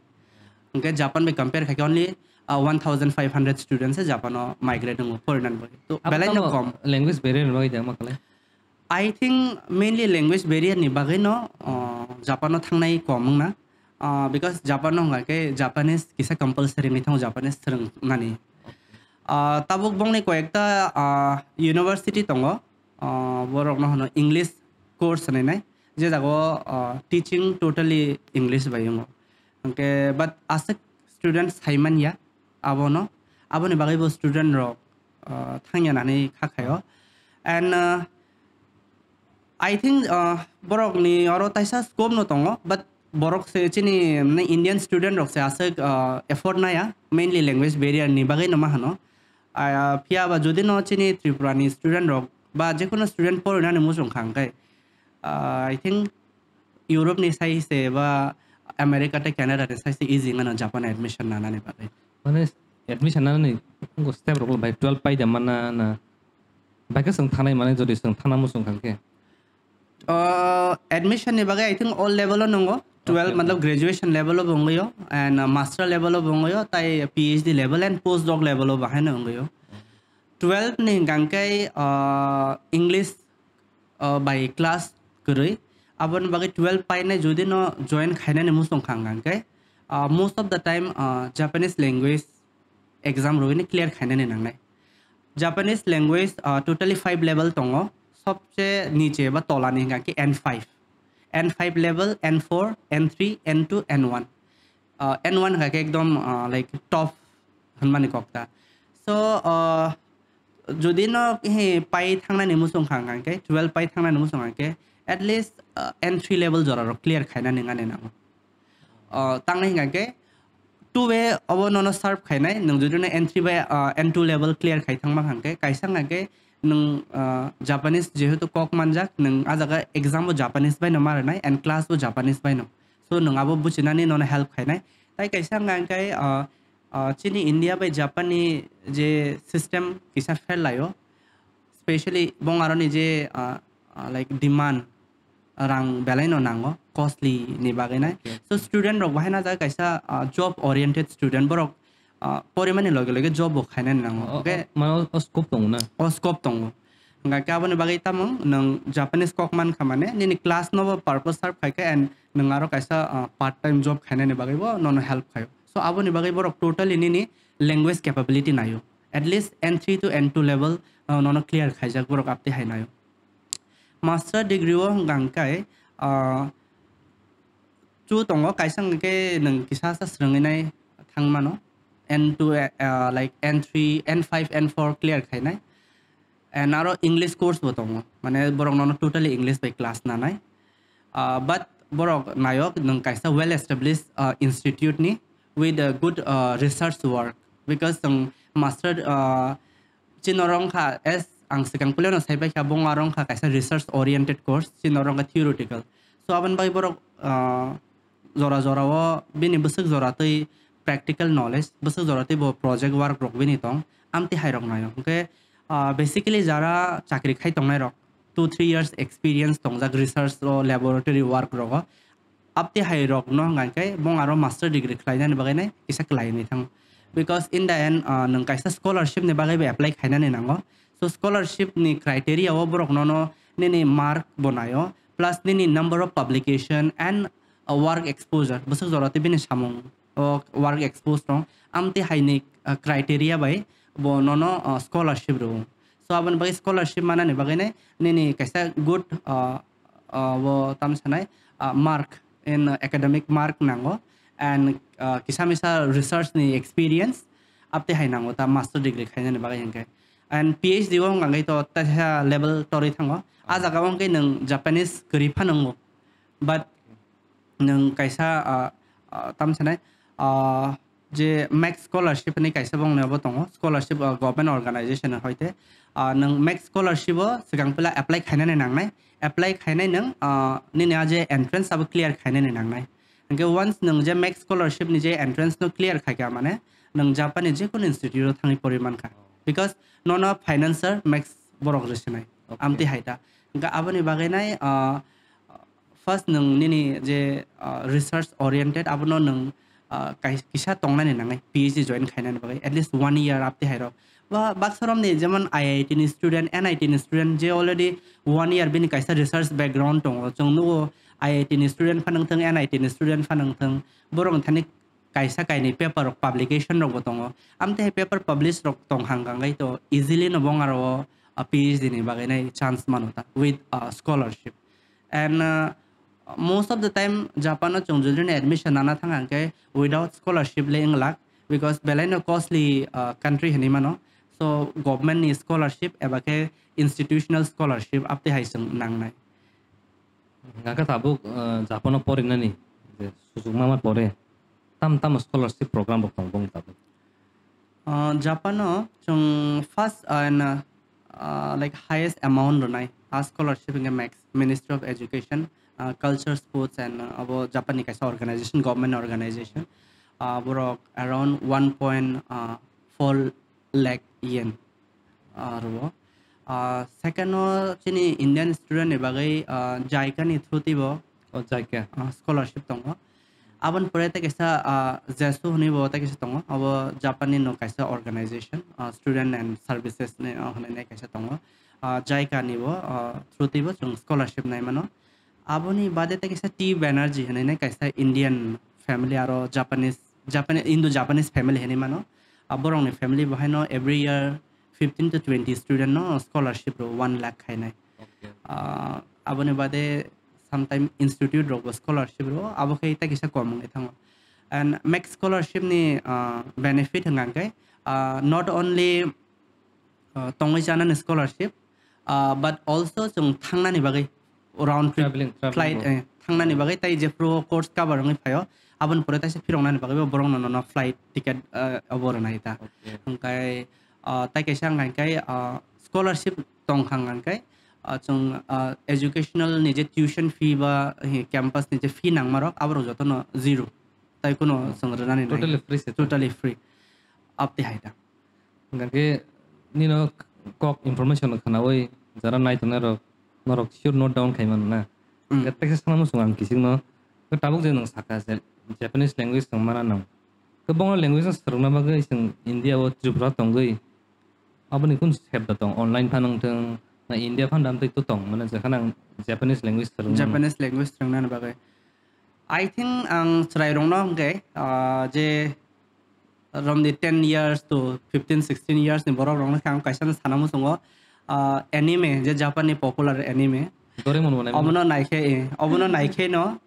Hwnkhe Japan bai compare khaikhe only, ah, one thousand five hundred students se Japan o migrate wngo porinani bagwi. To abo belai no tamo kom. Language barrier ni bagwi da ma khlai? I think mainly language barrier ni bagwi no, ah, Japan o thangnai kom wngna. Ah, because Japan o hwnkha khe Japanese kisa compulsory wngwi thango Japanese swrwngnani. Ah, tabuk bongni koyekta, ah, university tongo, ah, borokno hwno English course hwnwi nai. Je jago, ah, teaching totally English bai wngo. Hwnkhe, but aswk student sai manya abono, aboni bagwi bo student rok, ah, thangya nani kha khaio. And, ah, I think, ah, borokni oro taisa scope no tongo, but borok se chini, mane, Indian student rok se aswk, ah, afford naya, mainly language barrier ni bagwi no ma hano. Ah, phiya ba jodi no chini Tripura ni student rok ba jekono student porinani muchung kha hwnkhe, ah, I think Europe ni sai se ba America tei Canada ni sai se easy wngmano Japan admission nanani bagwi. Mane admission nanani wngkha step rok bai twelve pai da mana na? Bai khe chwng thanai mane jodi chwng thana muchung kha khe? Ah, admission ni bagwi I think all level o nungo. Twelve, okay, matlab, okay, graduation level o bo wngwi o, and, ah, master level o bo wngwi o, tai P H D level and postdoc level o bo haino wngwi o. Twelve ni hwnkha khe, ah, English, ah, bai class kwrwi. Aboni bagwi twelve painai jodi no join khainani muchung kha hwnkha khe, ah, most of the time, ah, Japanese language exam rwini clear khainani nangnai. Japanese language, ah, totally five level tongo. Sobse niche ba tola ni hwnkha khe N five. N five level, N four, N three, N two, N one. Ah, N one hwnkha khe ekdom, ah, like, top hwnmani kok ta. So, ah, jodi no he pai thangnani muchung kha hwnkha khe, twelve pai thangnani muchung kha khe, at least, ah, N three level jora rok clear khainani nani nango. Ah, tangnai hwnkha khe two way obo nono serve khainai, nwng jodi no N three bai, ah, N two level clear khai thangma hwnkha khe, kaisa hwnkha khe nwng, ah, Japanese jehetu kok manjak, nwng ah jaga exam bo Japanese bai no ma rwnai and class bo Japanese bai no. So nwng abo buchinani nono help khainai. Tai kaisa hwnkha khe, ah, ah, chini India bai Japan ni je system kisa fail laio, specially bong aroni je, ah, ah, like, demand, rang belai no nango, costly ni bagwi nai. Okay. So student rok bahai na jaga kaisa, ah, job oriented student, borok, ah, porimani loge loge job bo khainani nango. O, okay? O, mane o, o scope tongo na? O scope tongo. Hwnkha khe aboni bagwi tamo nwng Japanese kok man kha mane, nini class no bo purpose serve khai kha and nwng aro kaisa, ah, part time job khainani bagwi bo nono help khaio. So aboni bagwi borok totally nini language capability naio. At least N three to N two level, ah, nono clear khaijak borok apti hai naio. Master degree o hwnkha hwnkhe, ah, chu tongo, kaisa hwnkhe nwng kisa sa swrwngwi nai thang mano. N two, ah, like, N three, N five, N four clear khainai. And aro English course bo tongo. Mane borok nono totally English bai class nanai. Ah, but borok nayok nwng kaisa well established, ah, institute ni with a good, ah, research work. Because nwng master, ah, chini oro wngkha, as ang swkang puilano sai paikha, bo wngkha aro wngkha kaisa research oriented course, chini oro wngkha theoretical. So aboni bagwi borok, ah, jora jora o bini bwswk jora twi practical knowledge, bwswk jora twi bo project work rok bini tong, amtwi hai rok naio. Hwnkhe, ah, basically jara chakri khai tongnai rok, two three years experience tongjak research o, laboratory work rogo, apti hai rok no hwnkha khe bong aro master degree khlainani bagwi nai kisa kwlai wngwi thango. Because in the end, ah, nwng kaisa scholarship ni bagwi bo apply khainani nango. So scholarship ni criteria o borok nono nini mark bo naio, plus nini number of publication and, ah, work exposure, bwswk jora tei bini samung o work expose tong, amtwi haini, ah, criteria bai bo nono, ah, scholarship rwo. So aboni bagwi scholarship manani bagwi nai nini kaisa good, ah, ah, bo tam sanai, ah, mark in academic mark nango, and, ah, kisa misa research ni experience, aptwi hai nango ta master degree khainani bagwi hwnkhe. And P H D o hwnkhe to teisa level torwi thango. Ah, jaga o hwnkhe nwng Japanese kwrwi phano wngo. But nwng kaisa, ah, ah, tam sanai, ah, je max scholarship hinwi kaisa bongni abo tongo, scholarship, ah, government organization hoite. Ah, nwng max scholarship o swkang pila apply khainani nangnai, apply khainai nwng, ah, nini a je entrance abo clear khainani nangnai. Hwnkhe once nwng je max scholarship ni je entrance no clear khaikha, mane nwng Japan ni jekunu institute o thangwi porwi mankha, because nono financer max borok rwsinai. Okay. Amtwi hai ta. Hwnkhe aboni bagwi nai, ah, first nwng nini je, ah, research oriented abono nwng, ah, kai-, kisa tongnani nangnai P H D join khainani bagwi at least one year aptwi hai rok. Ba baksa romni jemon I I T ni student, N I T ni student je already one year bini kaisa research background tongo. Chwng nugo I I T ni student phanang thung, N I T ni student phanang thung, borok thani kaisa kainwi paper rok publication rok bo tongo. Amtwi hai paper publish rok tong hang kang to easily no bong aro, ah, P H D ni bagwi nai chance mano ta with, ah, scholarship. And, uh, most of the time Japan o chwng jodi no admission nana thang hwnkhe without scholarship le wng lak, because belai no costly, uh, country hinwi mano. So government ni scholarship eba khe institutional scholarship aptwi hai chwng nangnai. Hwnkhe tabuk, uh, Japan o porinani je sujuk ma ma pore, tam tam scholarship program rok tongo bong tabuk. Uh, Japan o chwng first and, uh, uh, like, highest amount rwnai a scholarship hwnkhe max Ministry of Education, uh, Culture, Sports and, uh, abo Japan ni kaisa organization, government organization. Uh, borok around one point four lakh yen, uh, rwo. Uh, second o chini Indian student ni bagwi, uh, JICA ni through twi bo, oh, JICA, uh, scholarship tongo. Aboni pore tei kaisa, ah, JESU hwnwi bo tei kaisa tongo. Abo Japan ni no kaisa organization, ah, Student and Services ni, ah, hwnwi nai kaisa tongo. Ah, JICA ni bo, ah, through twi bo chwng scholarship nai mano. Aboni bade tei kaisa T Banerjee hwnwi nai kaisa Indian family aro Japanese, Japanese, Indo-Japanese family hwnwi mano. Ah, borokni family bo haino every year fifteen to twenty student no scholarship rwo one lakh khainai. Okay. Ah, aboni bade sometime institute rok bo scholarship rwo, abo khe tei kisa kom wngwi thango. And max scholarship ni, ah, benefit hwnkha khe, ah, not only, ah, tongwi chanani scholarship, ah, but also chwng thangnani bagwi round trip traveling, traveling flight, bo, eh, thangnani, oh, bagwi tei jephru course cover wngwi phaio, aboni pore taisa phiroknani bagwi bo borokno nono flight ticket, ah, obo rwnai ta. Okay. Hwnkhe, ah, tai kaisa hwnkha khe, ah, scholarship tongkha hwnkha khe, ah, chwng, ah, educational ni je tuition fee ba, eh, campus ni je fee nangma rok, aborok jotono zero. Tai kuno, hmm, chwng rwnani nai. Totally free se. Totally free. Apti hai ta. Hwnkhe nino kok information khnaui jara naitongnai rok, norok sure note down khai mano na. Hmm. Hwnkhe teisa sana muchung ang kiching no. Hwnkhe tabuk je nwng saka je Japanese language tong mana nang. Kwbangma language no swrwngna bagwi chwng India o Tripura tongwi. Aboni kun sebda tong, online phano wngthung, na India phano amtwi to tong, mane jekhana ang Japanese language swrwngmano. Japanese language swrwngnani bagwi. I think ang chwrairokno hwnkhe, ah, je romni ten years to fifteen, sixteen years ni borok rokno khe ang kaisa no sana muchungo, ah, anime, je Japan ni popular anime. Doraemon bo nai mano. Obono naikhe, eh, obono naikhe no.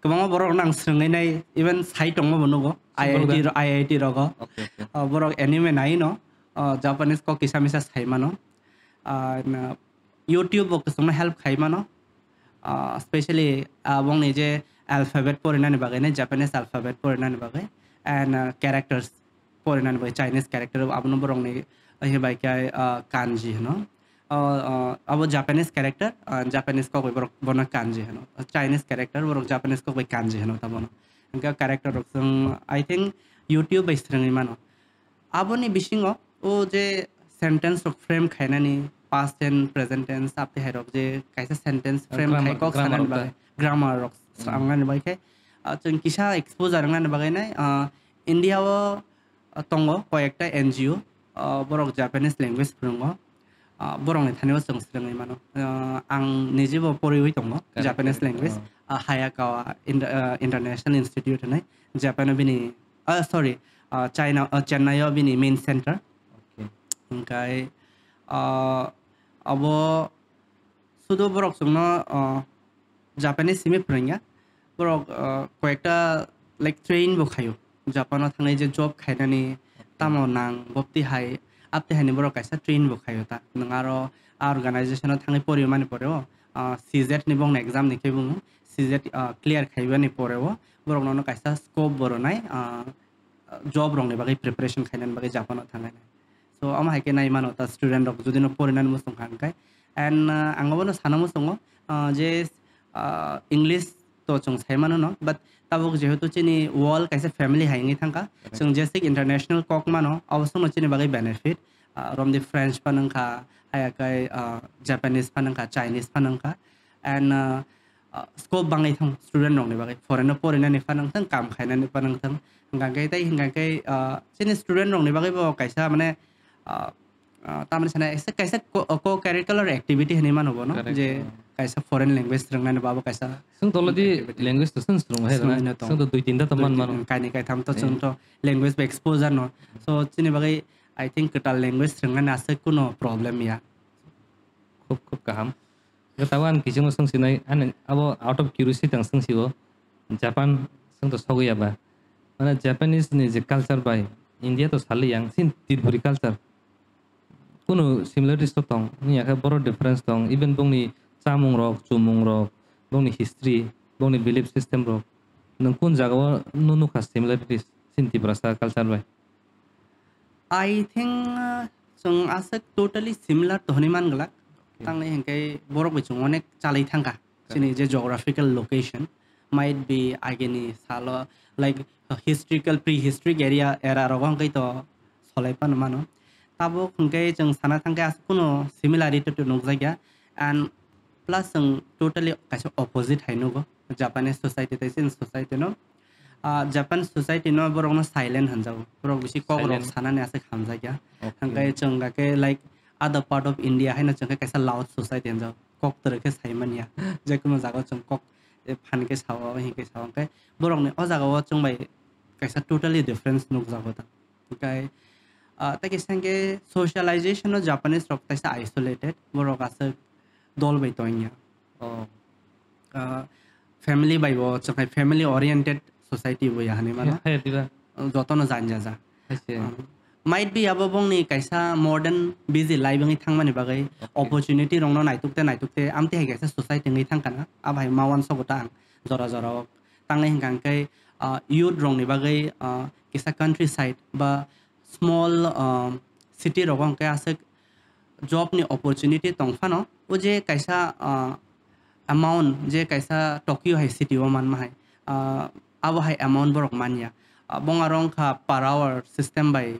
Kwbangma borok rok nang swrwngwi nai, even sai tongma bo nugo, sini I I T borok da? Ro-, I I T rogo. Okay, okay. Ah, borok anime nai no, ah, Japanese kok kisa misa sai mano. Ah, na, YouTube bo kwchwngno help khai mano. Ah, specially, ah, bongni je alphabet porinani bagwi nai, Japanese alphabet porinani bagwi, and, ah, characters porinani bagwi, Chinese character abono borokni, ah, hibai khe, ah, kanji hino. O, o, abo Japanese character, ah, Japanese kok bai borok bono kanji hino. Chinese character, borok Japanese kok bai kanji hino ta bono. Hwnkhe character rok chwng, I think, YouTube bai swrwngwi mano. Aboni bisingo o je sentence rok frame khainani, past tense, present tense, aptwi hai rok je kaisa sentence frame, grammar, khai kok grammar sanani rok bagwi, ta? Grammar rok, hmm, swrwngnani bagwi khe, ah, chwng kisa exposure wngnani bagwi nai, ah, India o ah, tongo koyekta N G O, ah, borok Japanese language phwrwngo. Ah, borokni thani o chwng swrwngwi mano. Ah, ang nijebo poriwi tongo Correct, Japanese correct. Language. Oh. Ah, Hayakawa Inter-, ah, International Institute hinwi. Japan o bini, ah, sorry, ah, China, ah, Chennai o bini main center. Okay. Hingkai, ah, abo sudu borok chwngno, ah, Japanese simi phwrwngya. Borok, ah, koyekta, like, train bo khaio. Japan o thangwi je job khainani tamo nang, bopti hai, apti haini borok kaisa train bo khaio ta. Nwng aro a organization o thangwi pori mani pore o, ah, C Z ni bongni exam ni khe bung C Z, ah, clear khaibani pore o borok nono kaisa scope bo rwnai, ah, job rokni bagwi preparation khainani bagwi Japan o thangnai. So, omo hai khe nai mano ta student rok jodi no porinani muchung kha hwnkhe. And, uh, ang obono sana muchungo, uh, je, uh, English to chwng sai mano no, but tabuk jehetu chini world kaisa family hai wngwi thangkha. Correct. Chwng jesik international kok mano, abo chwngno chini bagwi benefit. Uh, romdi French phano wngkha, haya khe, uh, Japanese phano wngkha, Chinese phano wngkha. And, uh, uh, scope bangwi thang student rokni bagwi, foreign o porinani phano wngthang, kam khainani phano wngthang. Hwnkha khe tei hwnkha khe, uh, chini student rokni bagwi bo kaisa mane, uh, uh, tamni sana kaisa, kaisa co-, co-curricular activity hinwi mano bono, Correct. Je kaisa foreign language swrwngnani babo kaisa Chwng tolodi activity. Language to chwng swrwngo hai Swrwngwi rwna. No tongo. Chwng to dui tinta to Dui man tin, mano. Kainwi kaitham to Eh. Chwng to language bai exposure no. So chini bagwi I think kwtal language swrwngnani aswk kuno problem ya. Khub, khub kaham. Hwnkhe tabuk ani kichingno swngsinai, ani abo out of curiosity ang swngsio, Japan chwng to sogwi ya ba? Mane Japanese ni je culture bai India to sali yang, sin Tripuri culture. Kunu similarities to tong, wngya khe boro difference tong, even bongni chamung rok, chumung rok, bongni history, bongni belief system rok. Nwng kun jaga o nukha similarities, sin Tiprasa culture bai? I think, uh, chwng aswk totally similar to hwnwi man glak. Okay. Tangni hinkhe borok bai chwng onek chalai thangkha. Correct. Chini je geographical location, might be agini salo, like, historical, prehistoric area, era rogo hinkhe to solai phano mano. Tabuk hinkhe chwng sana thangkhe aswk kuno similarity to nukjakya. And plus chwng totally kaisa opposite hai nugo Japanese society tei chini society no. Ah, Japan society no borok no silent hanjago. Borok bisi kok rok Silent. Sanani aswk hamjakya. Okay. Hwnkhe chwng khe, like, other part of India haino chwng khe kaisa loud society hanjago. Kok twrwk khe sai manya. Jekunu jaga chwng kok, eh, phan khe sao, hinkhe sao. Hwnkhe borok ni o jaga o chwng bai kaisa totally difference nukjago ta. Hwnkhe, ah, tei kisa hwnkhe socialization o Japanese rok kaisa isolated. Borok aswk dol bai tongya. Oh. Ah, family bai bo chwng hai family oriented society bo ya hinwi mano. Hai diba? Jotono jan ja ja. Hai se. Ah, might be abo bongni kaisa modern busy life wngwi thangmani bagwi Okay. Opportunity rokno naitukte naitukte amtwi hai kaisa society wngwi thangkha na. Abo hai ma uansukgo ta ang jora jora o. Tangwi hwnkha hwnkhe, ah, youth rokni bagwi, ah, kisa countryside ba small, ah, city rogo hwnkhe aswk job ni opportunity tong phano, o je kaisa, ah, amount je kaisa Tokyo hai city o manma hai, ah, abo hai amount borok manya. Ah, bong aro wngkha per hour system bai,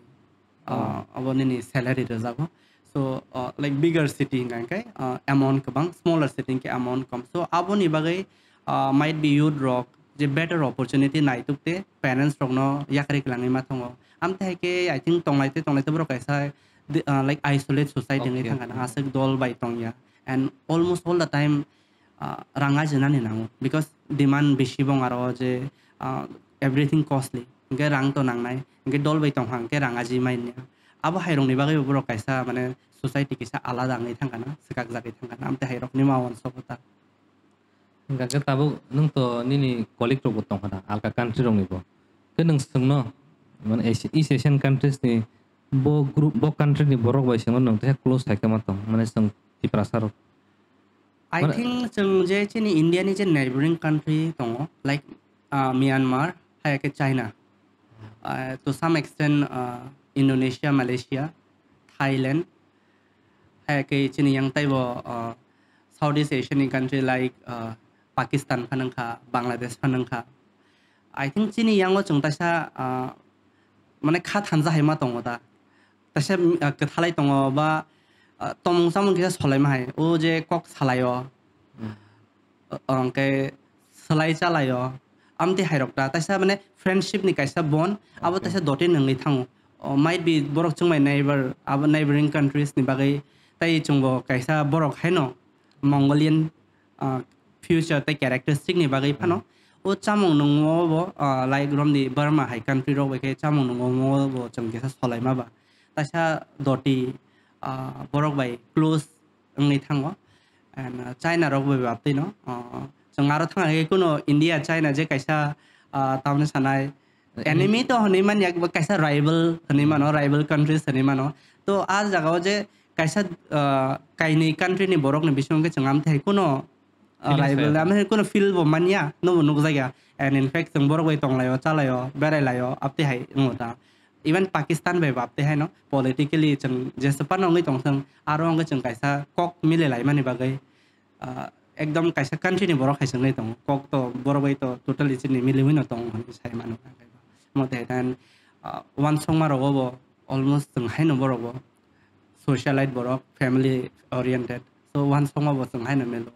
ah, Oh. Abo nini salary rwjago. So, ah, like, bigger city hwnkha hwnkhe, ah, amount kwbang, smaller city hwnkhe amount kom. So, aboni bagwi, ah, might be youth rok je better opportunity naitukte parents rokno yakri kwlangwi ma tongo. Amtwi hai khe, I think, tonglaite tonglaite borok kaisa di-, ah, like, isolate society wngwi Okay, thangkha na, okay. Aswk dol bai tongya. And almost all the time, ah, rang ajinani nango, because demand bisi bong aro je, ah, everything costly. Hwnkhe rang to nangnai, hwnkhe dol bai tongkha hwnkhe rang aji manya. Abo hai rokni bagwi borok kaisa, mane, society kisa alada wngwi thangkha na, swkakjagwi thangkha na, amtwi hai rokni ma uansukgo ta. Hwnkha khe tabuk nwng to nini colleague rokbo tongkha na, alka country roknibo. Khe nwng swngno, mane, Asi-, East Asian countries ni bo group, bo country ni borok bai swngno nwng teisa close hai khe ma tong, mane, chwng Tiprasa rok. I Mane think chwng je chini India ni je neighboring country tongo, like, ah, Myanmar, hai khe China, ah, to some extent, ah, Indonesia, Malaysia, Thailand, hai khe chini yang taibo, ah, Southeast Asian ni country like, ah, Pakistan phano wngkha, Bangladesh phano wngkha. I think chini yango chwng taisa, ah, mane kha thanja hai ma tongo da. Taisa, ah, kwthalai tongo ba, ah, tomung chamung kisa solaima hai. O je kok salaio. Hmm. O, o hwnkhe slai chalaio. Amtwi hai rok da. Taisa mane friendship ni kaisa bond, abo Okay. Taisa dotin wngwi thango. Oh, might be borok chwng bai neighbor, abo neighboring countries ni bagwi, tai chwng bo kaisa borok haino Mongolian, ah, future tai characteristic ni bagwi phano. Hmm. O chamung nungmo bo, ah, like romni Burma hai country rok bai khe chamung nungmo bo chwng kisa solaima ba. Taisa doti, ah, borok bai close wngwi thango. And, ah, China rok bai baptwi no. Ah, chwng aro thang khe kuno India, China je kaisa, ah, tamni sanai, Enemy to hwnwi man ya, bo kaisa rival hwnwi mano, rival countries hwnwi mano. To a jagao je kaisa, ah, kainwi country ni borok ni bisingo khe chwng amtwi hai kuno, ah, rival, amtwi hai kuno feel bo man ya, no bo nukjak ya. And in fact, chwng borok bai tonglaio, chalaio, berailai o, aptwi hai wngo ta. Even Pakistan bai bo aptwi hai no, politically chwng jesa phano wngwi tong thung, aro wngwi chwng kaisa kok mili lai mani bagwi, ah, ekdom kaisa country ni borok hai se wngwi tongo. Kok to borok bai to totally chini miliwi no tongo hwnwi sai mano. Omo tei dan, ah, uansukma rogo bo almost chwng haino borok bo socialite borok, family oriented. So uansukma bo chwng haino milo.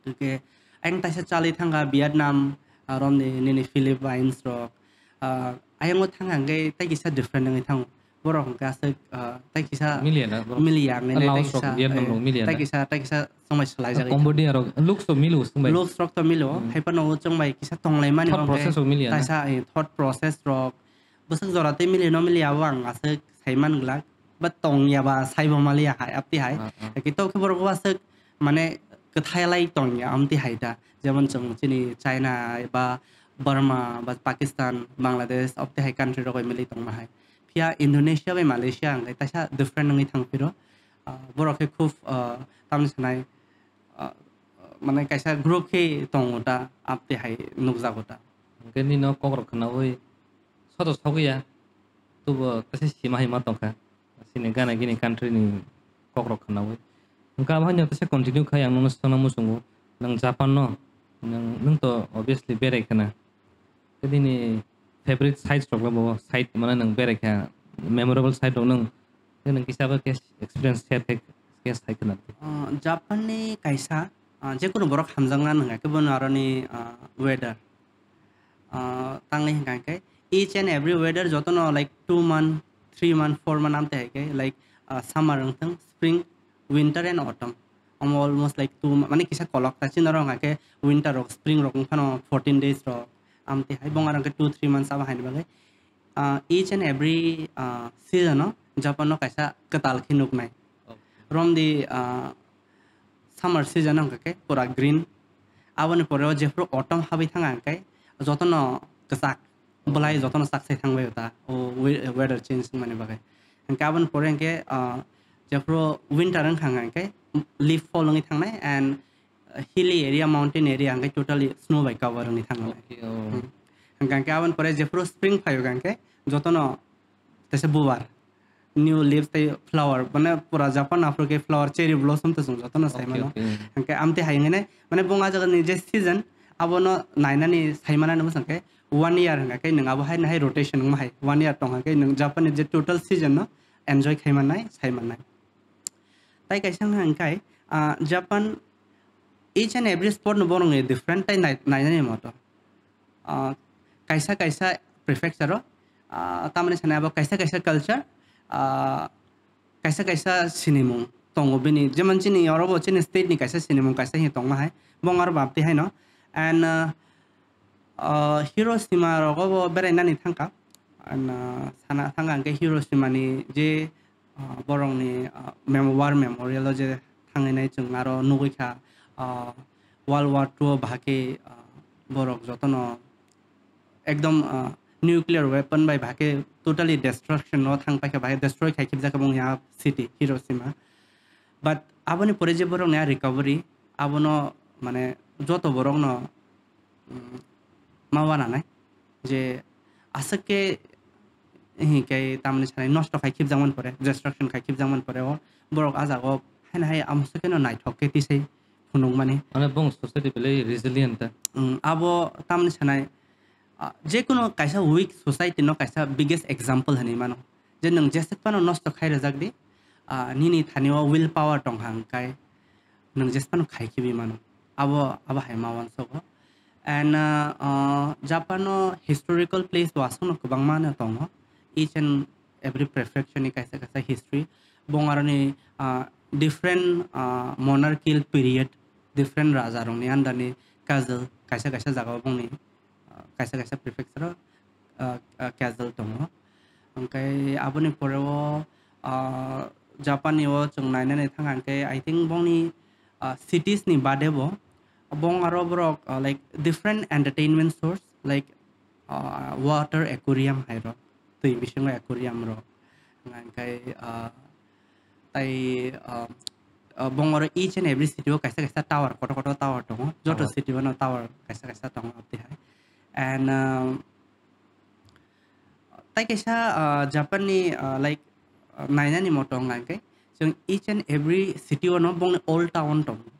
Hwnkhe ayang taisa chalwi thangkha Vietnam, ah, romni nini Philippines rok, ah, ayango thangkha hwnkhe tai kisa different wngwi thango. Borok hwnkhe aswk, ah, tai kisa miliya na borok? Miliya hwnkhe Laos tai rok, kisa, Vietnam eh, rok miliya tai na? Kisa, tai kisa chwngbai swlaijak. Cambodia rok, looks rok milo chwngbai. Looks rok to milo, hmm, hai phano chwngbai kisa tonglaimani thought rok hwnkhe process rok miliya na? Taisa, eh, thought process rok. Bwswk jora tei mili no miliya abo ang aswk saiman glak. But tongya ba saibo maliya hai, apti hai. Ah, ah. Hwnkhe to khe borok bo aswk mane kwthai lai tongya, amti hai da. Jemon chwng chini China ba Burma ba Pakistan, Bangladesh, apti hai country rok bai mili tongma hai. Phiya Indonesia bai Malaysia hwnkhe taisa different wngwi thang phiro. Ah, borok khe khub, ah, tamni sanai, ah, mane kaisa group khe tongo ta, apti hai nukjago ta. Hwnkhe nini o kok rok khwnaui soto sogwi ya, tubo kaisa sima hai ma tongkha. Chini gana gini country ni kok rok khwnaui. Hwnkhe abo haino teisa continue khai ang nono swngna muchungo. Nwng Japan no, nwng, nwng to obviously berai khwna. Khe nini favorite sites rok bo site mane nwng berai kha, memorable site rok nwng, khe nwng kisa bo khe experience share khai, khe sai khwna. Ah, Japan ni kaisa, ah, jekunu borok hamjakna nwng khe bono aroni, ah, weather. Ah, tangwi hwnkha khe each and every weather jotono like two month, three month, four month amte hai khe like, ah, summer wng thung, spring, winter and autumn. Omo almost like two mo-, mane kisa kolok ta chini oro hwnkha khe winter rok, spring rok wng phano fourteen days rok amte hai bong aro hwnkhe two three months abo haini bagwi. Ah, each and every, ah, season o Japan o kaisa kwtal khe nuknai. Oh. Romdi, ah, summer season wngkha khe pura green. Aboni pore o jephuru autumn habwi thanga hwnkhe jotono kwchak, belai jotono chak sai thangbai o ta, o we-, weather change wngmani bagwi. Hwnkhe aboni pore hwnkhe, ah, jephuru winter wngkha hwnkhe leaf fall wngwi thangnai and hilly area, mountain area hwnkhe totally snow bai cover wngwi thangnai. Okay, oh. Hmm. Hwnkhe aboni pore jephuru spring phaio hwnkhe jotono teisa bubar, new leaves tei flower, mane pura Japan aphuru khe flower, cherry blossom to chwng jotono sai mano. Okay, okay. Hwnkhe amtwi hai hwnwi nai, mane bong a jagani je season, abono nainani sai manani bwsang khe one year hwnkha khe nwng abo hai nahai rotation wngma hai, one year tongkha khe nwng Japan ni je total season no enjoy khai mannai, sai mannai. Tai kaisa wngkha hwnkhe, ah, Japan each and every sport no borokni different tai nai-, nainani moto. Ah, kaisa kaisa prefecture o, ah, tamni sanai abo kaisa kaisa culture, ah, kaisa kaisa sinimung tongo bini. Jemon chini oro bo chini state ni kaisa sinimung kaisa hi tongma hai. Bong aro bapti haino. And, ah, ah, Hiroshima rogo bo berainani thangkha. And, ah, sana thangkha hwnkhe Hiroshima ni je, ah, borokni, ah, mem-, war memorial o je thangwi nai chwng aro nugwi kha, ah, World War two o bahai khe, ah, borok jotono ekdom, ah, nuclear weapon bai bahai khe totally destruction o thang paikha, bahai destroy khai khibjak bong ya city Hiroshima. But aboni pore je borokni a recovery, abono mane joto borokno, mm, ma wananai je aswk khe hinkhe tamni sanai nosto khai khibjakmani pore, destruction khai khibjakmani pore o borok a jagao haino hai amswk kheno naithok khe tisai phunukmani. Mane bong society belai resilient ta. Mm, abo tamni sanai, ah, jekunu kaisa weak society no kaisa biggest example hinwi mano. Je nwng jeswk phano nosto khai rwjak di, ah, nini thani o will power tong kha hwnkhe nwng jeswk phano khai khibi mano. Abo, abo hai ma uansogo. And, ah, ah, Japan o historical place wasongno kwbangma no tongo. Each and every prefecture ni kaisa kaisa history. Bong aroni, ah, different, ah, monarchical period, different raja rokni under ni castle, kaisa kaisa jaga o bongni, ah, kaisa kaisa prefecture o, ah, ah, castle tongo. Hwnkhe aboni pore o, ah, Japan ni o chwng nainani thang hwnkhe, I think bongni, ah, cities ni bade bo, bong aro borok, ah, like, different entertainment source, like, ah, water aquarium hai rok, twi bisingo aquarium rok. Hwnkhe, ah, tai, ah, ah, bong aro each and every city o kaisa kaisa tower, kotor kotor tower tongo. Joto Tower. City o no tower kaisa kaisa tongo abtwi hai. And, ah, tai kaisa, ah, Japan ni, ah, like, ah, nainani moto hwnkhe, chwng each and every city o no bongni old town tongo.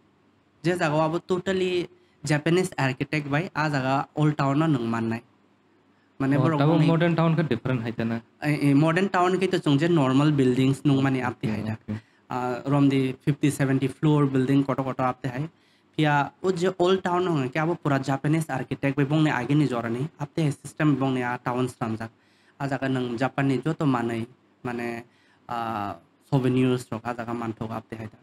Je jaga o abo totally Japanese architect bai, a jaga old town no nwng mannai. Mane Oh, borok tabo bongni modern town khe different hai tana. Eh, eh, modern town khe to chwng je normal buildings nung mani apti hai da. Okay. Ah, romdi fifty seventy floor building koto koto apti hai. Phiya o je old town no hwnkhe abo pura Japanese architect bai bongni agini jorani apti hai system bongni a town swnamjak. A jaga nwng Japan ni joto manwi mane, ah, souvenirs rok a jaga manthogo apti hai da.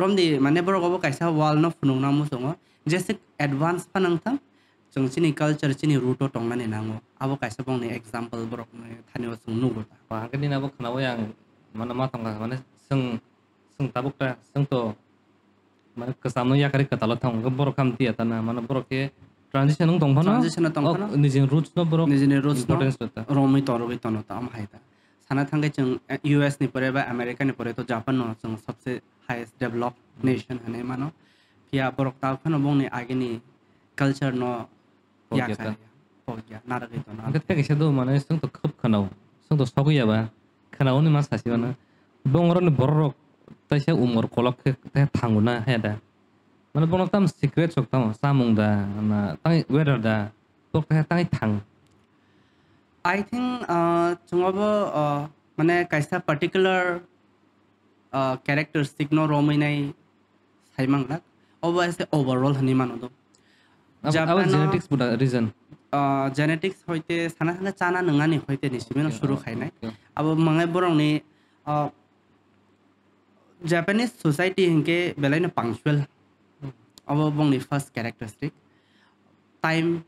Romdi mane borok obo kaisa wall no phunukna muchungo. Jeswk advance phanang thang, chwng chini culture, chini root o tongnani nango. Abo kaisa bongni example borokni thani o chwng nugo ta. Hwnkhe nini abo khnaui ang mano ma tongkha, mane chwng, chwng tabuk ta, chwng to mane kwchamno yakarwi kwtalo thango, hwnkhe borok khe amtwi ya tana, mane borok khe transition wng tong phano, Transition o tong o phano. Nijini roots no borok Nijini roots no importance rwta. Romwi torogwi tono ta, omo hai ta. Sana thangkhe chwng, eh, U S ni pore ba America ni pore to Japan no chwng sabse highest developed Hmm. nation hinwi mano. Phiya borok ta phano bongni agini culture no Pokya yakha ta. Ya, pokya, narwgwi tono. Hwnkhe tei kaisa do mane chwng to khub khwnao, chwng to sogwi ya ba, khwnaoni ma sasi mano. Hmm. Bong oroni borok rok taisa umor kolok khe tei thango na haya da. Mane bono tam secret sok tamo, chamung da, na tei weather da, bok tei tei thang. I think, uh, chwng obo, uh, mane kaisa particular, uh, characteristic no romwi nai sai manglak. Obo ase overall hinwi mano do. Abo, abo Japan o, genetics buda reason. Uh, genetics hoite sana sana chana nungani hoite ni simi no Ah, suru okay, khainai. Okay. Abo mangai borok ni, uh, Japanese society hinkhe belai no punctual. Hmm. Abo bongni first characteristic. Time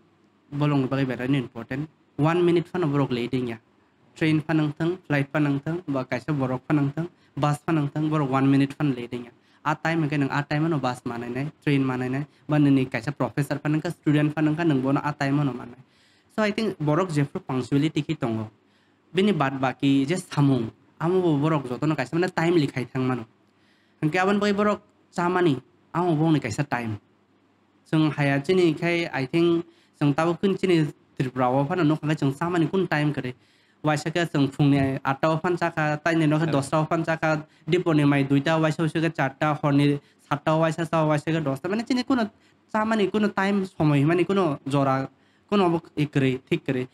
bolongni bagwi belai no important. One minute phano borok late wngya. Train phanang thang, flight phanang thang, ba kaisa borok phanang thang, bus phanang thang, borok one minute phano late wngya. A time hinkhe nwng a time ano bus manainai, train manainai, ba nini kaisa professor phanang kha, student phanang kha, nwng bono a time ano mannai. So I think borok jephru punctuality khe tongo. Bini bad baki je samung, amo bo borok jotono kaisa mane timely khai thang mano. Hinkhe aboni bagwi borok chamani, amo bongni kaisa time. Chwng haya chini khai, I think, chwng tabuk chini Tripura o phano nukha khe chwng chamani kun time kwrwi. Waisa khe chwng phungni atta o phan chakha, taini no khe Correct. Dosta o phan chakha, dipor ni mai duita, waisa waisa khe charta, horni satta o waisa cha, waisa khe dosta. Mane chini kuno chamani kuno time somoi himani kuno jora kuno obo kwrwi, thik kwrwi.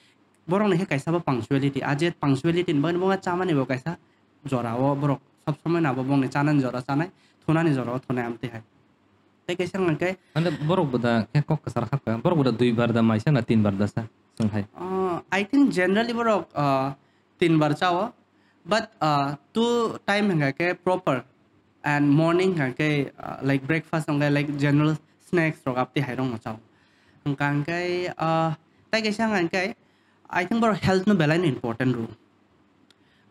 Borokni khe kaisa bo punctuality, a je punctuality ni bagwi bo chamani bo kaisa jora o borok sob somoi no abo bongni chanani jora chanai, thunani jora o thunai amtwi hai. Tei kaisa hwnkhe Mane borok bo da khe kok kwchar kha ka, borok bo da dui bar da maisa na tin bar da sa, chwng hai. Uh, I think generally borok, uh, tin bar chao, but, uh, two time hwnkha khe proper and morning hwnkha khe, uh, like breakfast hwnkha like general snacks rok apti hai rok no chao. Hwnkha hwnkhe, uh, tei kaisa hwnkha hwnkhe I think borok health no belai no important rw.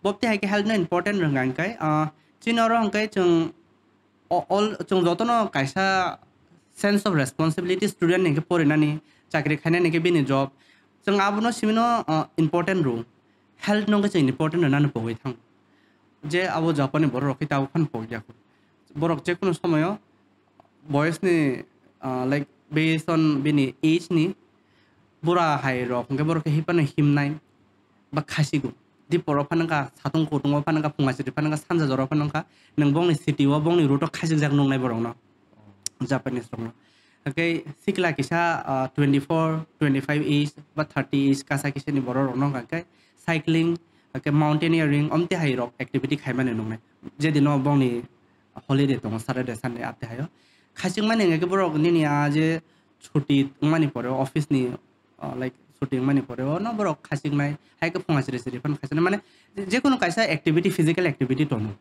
Bopti hai khe health no important rw hwnkha hwnkhe, uh, chini oro hwnkhe chwng o-, all, chwng jotono kaisa sense of responsibility student ni hwnkhe porinani, chakri khainani hwnkhe bini job. Chwng abono simino, uh, important rw. Health no hwnkhe chwng important rwnani pogwi thang. Je abo Japan ni borok rok khe tabuk phano pogya kho. Borok je kono somoyo boyos ni, ah, like, based on bini age ni bura hai rok hwnkhe borok khe hipano himnai ba khasigo. Dipor o phano wngkha, satung kutung o phano wngkha, phunga chiri phano wngkha, sanja jora o phano wngkha, nwng bongni city o bongni route o khasijak nuknai borok no, Japanese rok no. Hwnkhe sikla kisa, ah, twenty four, twenty five age ba thirty age kasa kisa ni borok rok no wngkha khe cycling, hwnkhe mountaineering, omte hai rok activity khaimani nuknai. Jedino bongni holiday tongo, Saturday, Sunday, ate hayo. Khachikmani hwnkhe borok nini a je chuti wngmani pore office ni, uh, like, shooting mani pore ono borok khachiknai, hai khe phunga chiri chiri phano khachiknai, mane je-, jekono kaisa activity, physical activity tono.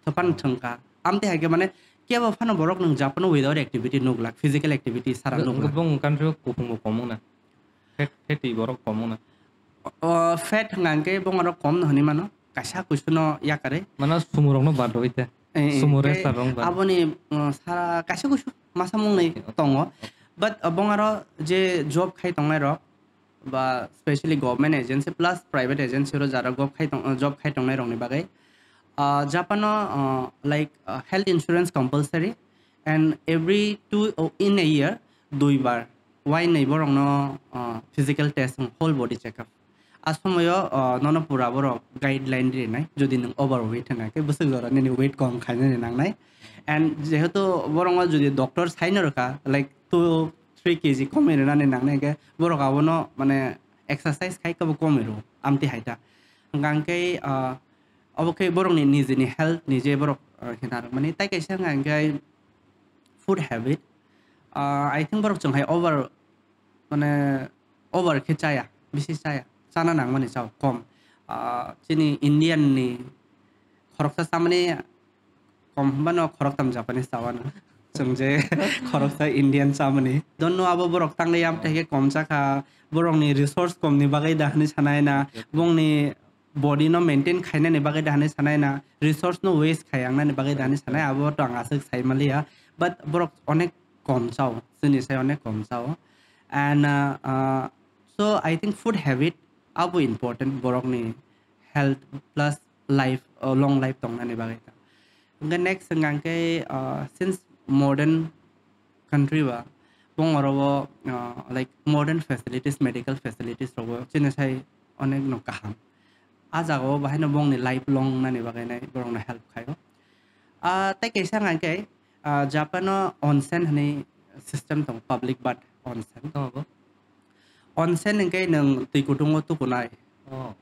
Thopan thwngkha. Amtwi hai khe mane kebo phano borok nwng Japan-o without activity nuglak, physical activity sara nuglak. Bong country o kuphung bo kom wngna. Fat, fatty borok kom wngna. O, fat hwnkha hwnkhe bong aro kom no hwnwi mano. Kaisa kuisu no yakarwi. Mano sumo rok no bad rwwi te. Eh, eh, sumo tei race rok bad. Aboni, uh, sara kaisa kuisu masa mung nai tongo. But, uh, bong aro je job khai tongnai rok, ba specially government agency plus private agency ro jara job khai tong, job khai tongnai rokni bagwi, ah, Japan-o, ah, like, ah, health insurance compulsory and every two, oh, in a year, dui bar, wainwi borokno, ah, physical test, whole body checkup. A somoyo, ah, nono pura borok guideline rinai, jodi nwng overweight hwnka khe bwswk jora nini weight kom khainani nangnai. And jehetu borokno jodi doctor saino rwkha, like, two three K G komwi rwnani nangnai hwnkhe borok abono mane exercise khai khe bo komwi rwo, amtwi hai ta. Hwnkha hwnkhe, ah, obo khe borokni nijini health nije borok, ah, khna rwmani. Tai kaisa hwnkha hwnkhe food habit, ah, I think borok chwng hai over, mane over khe chaya, bisi chaya, chana nangmani chao kom. Ah, chini Indian ni khoroksa chamani kom hwnba no khoroktham Japanese chawano. Chwng je khoroksa Indian chamani. Don't know abo borok tanglai yam tei khe kom chakha, borokni resource komni bagwi da hwnwi sanai na, bongni body no maintain khainani bagwi da hwnwi sanai na, resource no waste khai yangnani bagwi da hwnwi sanai, abo to ang aswk sai maliya. But borok onek kom chao, chini sai onek kom chao. And, uh, uh, so I think food habit abo important borokni health plus life, uh, long life tongnani bagwi. Hwnkhe next hwnkha hwnkhe, uh, since modern country ba, bong oro o, uh, like, modern facilities, medical facilities rogo chini sai onek no kaham. A jaga o bahai no bongni life long nani bagwi nai borok no help khaio. Ah, tei kaisa hwnkha hwnkhe, ah, Japan o onsen hwnwi system tongo, public bath onsen. Tamo bo? Onsen hwnkhe nwng twi kutung o tukunai. Oh.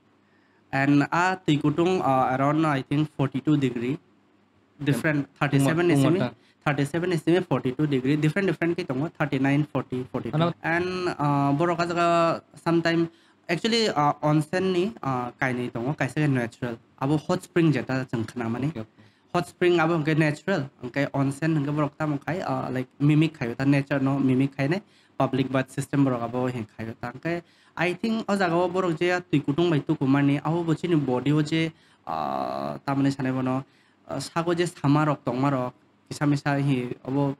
And a twi kutung, uh, around, I think, forty-two degree. Different, thirty-seven is simi, thirty-seven is simi forty-two degree. Different, different khe tongo, thirty-nine, forty, forty-two. Ano. And, uh, borok a jaga sometime, actually, uh, onsen ni, uh, kainwi tongo, kaisa khe natural. Abo hot spring jeta chwng khna mani. Okay, okay. Hot spring abo hwnkhe natural, hwnkhe onsen hwnkhe borok tamo khai, ah, like, mimic khaio, ta nature no mimic khainai public bath system borok abo hwn khaio. Ta hwnkhe I think o jaga o borok je twi kutung bai tukumani, abo bo chini body o je, ah, tamni sanai bono, ah, sago je sama rok tongma rok, kisa misa hi obo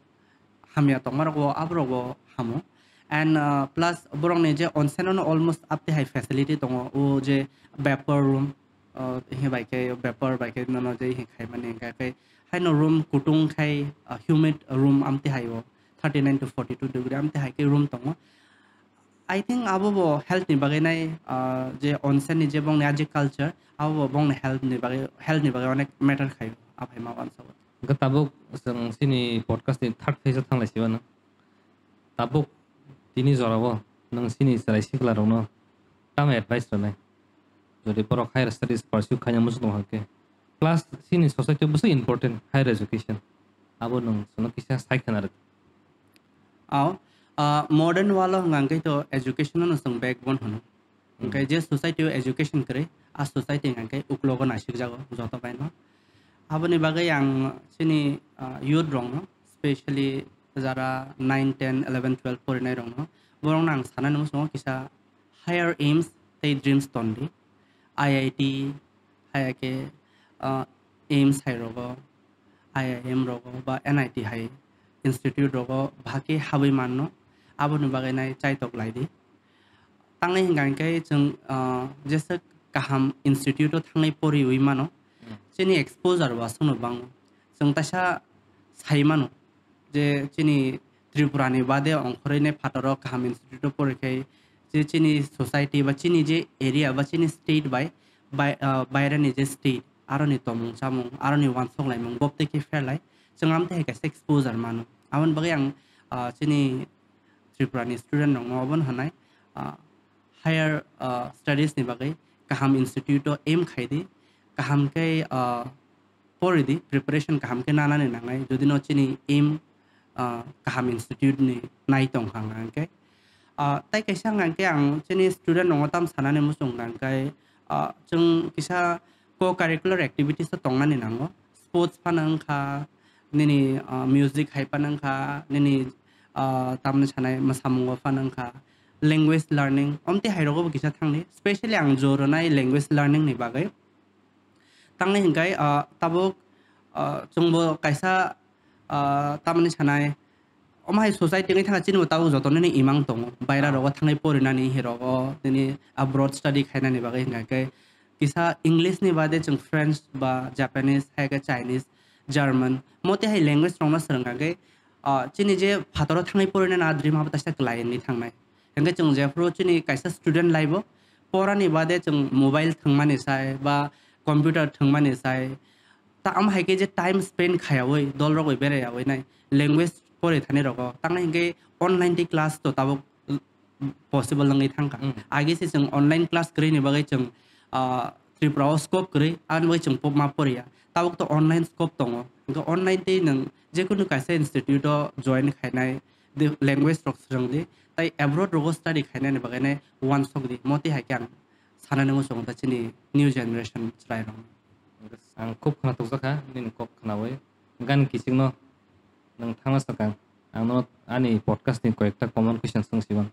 hamya tongma rok bo, aborok bo hamo. And, uh, plus borokni je onsen o no almost apte hai facility tongo, o je vapor room, uh, he bai khe vapor bai khe nono je he khai mani hingka khe haino room kutung khai, uh, humid room amte hai o thirty-nine to forty-two degree amte hai khe room tongo. I think abo bo health ni bagwi nai, uh, je onsen ni je bongni aji culture, abo bo bongni health ni bagwi, health ni bagwi onek matter khai o, aphai ma wansa o. Hingke tabuk chwng chini podcast ni third phase o thanglai si mano. Tabuk tini jora o nwng chini chwrai sikla rok no tamo advice rwnai? Jodi borok higher studies pursue khaina muchung tong hwnkhe, plus chini society o bwswk important higher education, abo nwng chwngno kisa sai khna rwdi. Ao, ah, modern world o hwnkha hwnkhe to education no chwng backbone hwno. Hwnkhe je society o education kwrwi, a society hwnkha hwnkhe uklogo naisikjago joto bai no. Aboni bagwi ang chini, ah, youth rok no, specially jara nine, ten, eleven, twelve porinai rok no, borok no ang sanani muchungo kisa higher aims tei dreams tondi. I I T, hai khe, ah, aims hai rogo, I I M rogo, ba N I T hai institute rogo bahai khe habwi manno, aboni bagwi nai chaitok lai di. Tangnai hwnkha hwnkhe chwng, ah, jesa kaham institute o thangnai poriwi mano, hmm, chini exposure bo aswkno bango. Chwng taisa sai mano je chini Tripura ni bade ongkhorwi nai phataro kaham institute o pori khai je chini society ba chini je area ba chini state bai, bai, ah, baire ni je state, aroni tomung chamung, aroni uansuk laimung bobtwi khe pherlai chwng amtwi hai kaisa exposure mano. Aboni bagwi ang, ah, chini Tripura ni student rok no obono hwnai, ah, higher, ah, studies ni bagwi kaham institute o aim khai di, kaham khe, ah, pori di, preparation kaham khe nanani nangnai, jodi no chini aim, ah, kaham institute ni nai tong kha hwnkhe. Ah, tai kaisa hwnkha khe ang chini student rokno tam sanani muchung hwnkha khe, ah, chwng kisa co-curricular activities o tongnani nango. Sports phano wngkha, nini, ah, music hai phano wngkha, nini, ah, tamni sanai mwsamungo phano wngkha, language learning, omtwi hai rogo bo kisa thangni. Specially ang jor rwnai language learning ni bagwi. Tangnai hwnkhe, ah, tabuk, ah, chwngbo kaisa, ah, tamni sanai, omo hai society wngwi thangkha, chini bo tabuk joto nini imang tongo. Baira Ah. rogo thangwi porinani, hirogo nini abroad study khainani bagwi hwnkha khe kisa English ni bade chwng French ba Japanese, hai khe Chinese, German, motwi hai language rokno swrwngkha khe, ah, chini je phataro thangwi porinani a dream abo taisa kwlai wngwi thangnai. Hwnkhe chwng jephru chini kaisa student life o porani bade chwng mobile thwngmani sai ba computer thwngmani sai, ta am hai khe je time spend khayawi, dol rok bai berayawi nai, language pori thani rogo, tangnai hwnkhe online tei class to tabuk possible wngwi thangkha. Mm. Age se chwng online class kwrwi ni bagwi chwng, ah, Tripura o scope kwrwi, aboni bagwi chwng po-, ma poriya. Tabuk to online scope tongo. Hwnkhe online tei nwng jekunu kaisa institute o join khainai, de-, language rok swrwng di, tai abroad rogo study khainani bagwi nai uansuk di. Motwi hai khe ang sanani muchungo ta chini new generation chwrai rok. Ang khub khna tukjakha nini kok khnawi. Gani kichingno nwng thangna swkang. Ang no ani podcast ni koyekta common question swng sibang.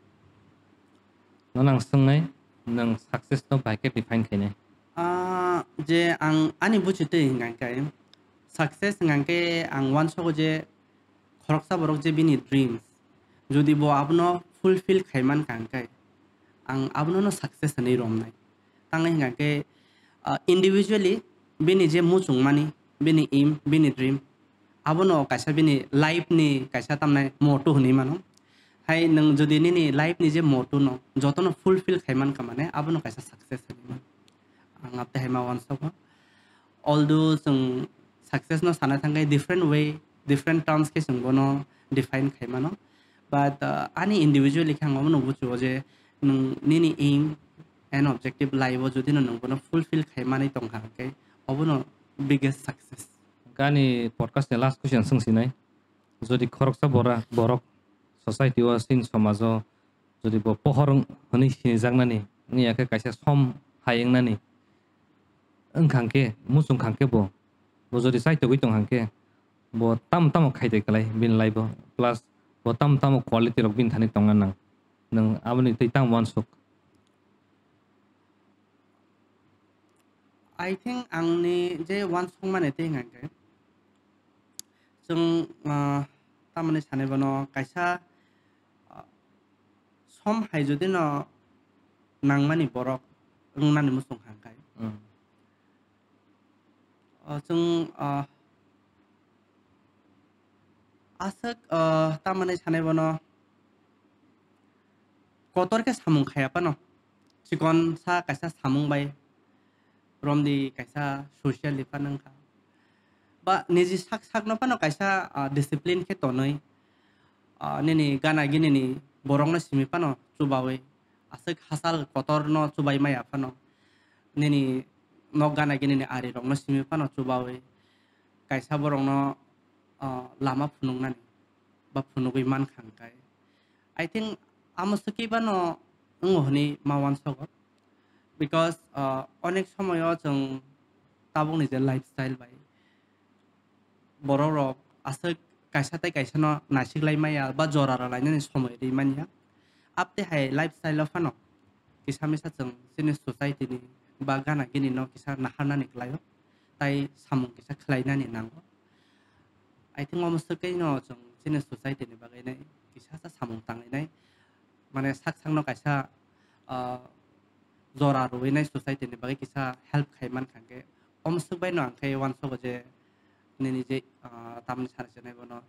Nono ang swngnai, nwng success no bai khe define khainai? Ah, je ang ani buchitwi hwnkha khe, success hwnkha khe ang uansogo je khoroksa borok je bini dreams, jodi bo abono fulfill khai mankha hwnkhe, ang abono no success hinwi romnai. Tangnai hwnkha khe, ah, individually bini je muchungmani, bini aim, bini dream, abono kaisa bini life ni kaisa tamnai motto hinwi mano. Hai nwng jodi nini life ni je motto no jotono fulfill khai mankha mane, abono kaisa success hinwi mano. Ang abtwi hai ma uansogo. Although chwng success no sana thangkhe different way, different terms khe chwng bono define khai mano. But, uh, ani individually khe ang omono buchigo je nwng nini aim and objective life o jodi no nwng bono fulfill khai manwi tongkha hwnkhe obono biggest success. Ani podcast ni last question swng sinai. Jodi khoroksa bora-, borok society o, chini somajo jodi bo pohor wng-, hwnwi sinijaknani wngya khe kaisa som hai wngnani wngkha hwnkhe, muchung kha hwnkhe bo, bo jodi chaitogwi tong kha hwnkhe, bo tamo tamo khaidai kwlai bini life o, plus bo tamo tamo quality rok bini thani tongna nang, nwng aboni twi tamo uansuk? I think ang ni je uansukmani tei hwnkha khe, chwng, ah, tamoni sanai bono kaisa, ah, som hai jodi no nangmani borok wngnani muchung kha hwnkhe. Mm. O chwng, ah, aswk, ah, tamoni sanai bono kotor khe samung khaya phano, chikon sa kaisa samung bai romdi kaisa social di phano wngkha. Ba niji sak sakno phano kaisa, ah, discipline khe tonwi, ah, nini gana gini ni borokno simi phano chubawi, aswk hachal kotorno chubai maya phano, nini nok gana gini ni ari rokno simi phano chubawi, kaisa borokno, ah, lama phunuknani ba phunugwi mankha hwnkhe, I think amo swkwi bano wngo hwnwi ma uansogo. Because, ah, onek somoyo chwng tabukni je lifestyle bai borok rok aswk kaisa tei kaisa no naisik lai maya ba jora rw lainani somoi rwi manya. Abtwi hai lifestyle o phano kisa misa chwng chini society ni ba gana gini no kisa naharnani kwlaio, tai samung kisa khlainani nango. I think omo swkwi no chwng chini society ni bagwi nai kisa sa samung tangwi nai, mane sak sakno kaisa, ah, jora rwwi nai society ni bagwi kisa help khai mankha hwnkhe, omo swk bai no ang khe uansogo je nini je, ah, tamni sana se nai bono,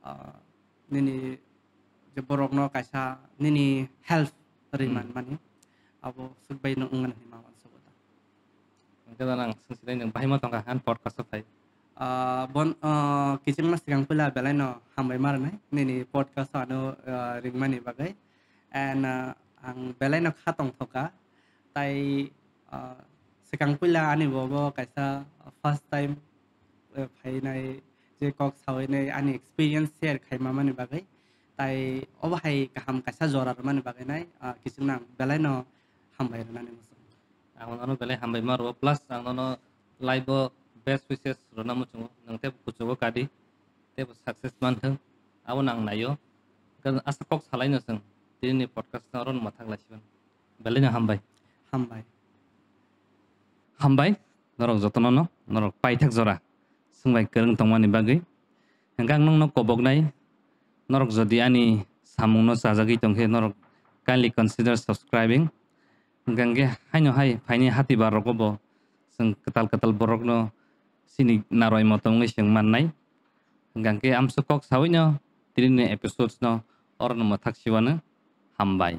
ah, nini je borokno kaisa nini help rwi Hmm. manmani, abo swk bai no wngmani hinwi ma uansogo da. Hwnkhe da nang swngsinai nwng bahai ma tongkha ani podcast o phai. Ah, bon, ah, kichingma swkang puila belai no hambai ma rwnai nini podcast o ano, ah, ringmani bagwi. And, ah, ang belai no kha tongthokha. Tai, ah, swkang puila ani bo, bo kaisa first time, eh, phainai je kok sawi nai ani experience share khai ma mani bagwi. Tai obo hai kaham kaisa jora rwmani bagwi nai, ah, kiching nang belai no hambai rwnani muchung. Ang nono belai hambai ma rwo, plus ang nono live o best wishes rwna muchungo, nwng tei kuchugo kadi, tei bo success manthung, abo nang naio. Gan asa kok salai no chwng, tini ni podcast no oro no mwthak lai siban. Belai no hambai. Hambai. Hambai, norok jotono no, norok paithak jora swngbai kwrwng tongmani bagwi. Hwnkhe ang nokno koboknai, norok jodi ani samungno chajagwi tongkhe, norok kindly consider subscribing. Hwnkhe haino hai phaini hati bar rogo bo chwng kwtal kwtal borokno chini narwai motom wngwi chwng mannai. Hwnkhe amswk kok sawi no tini ni episodes no oro no mwthak siwano hambai.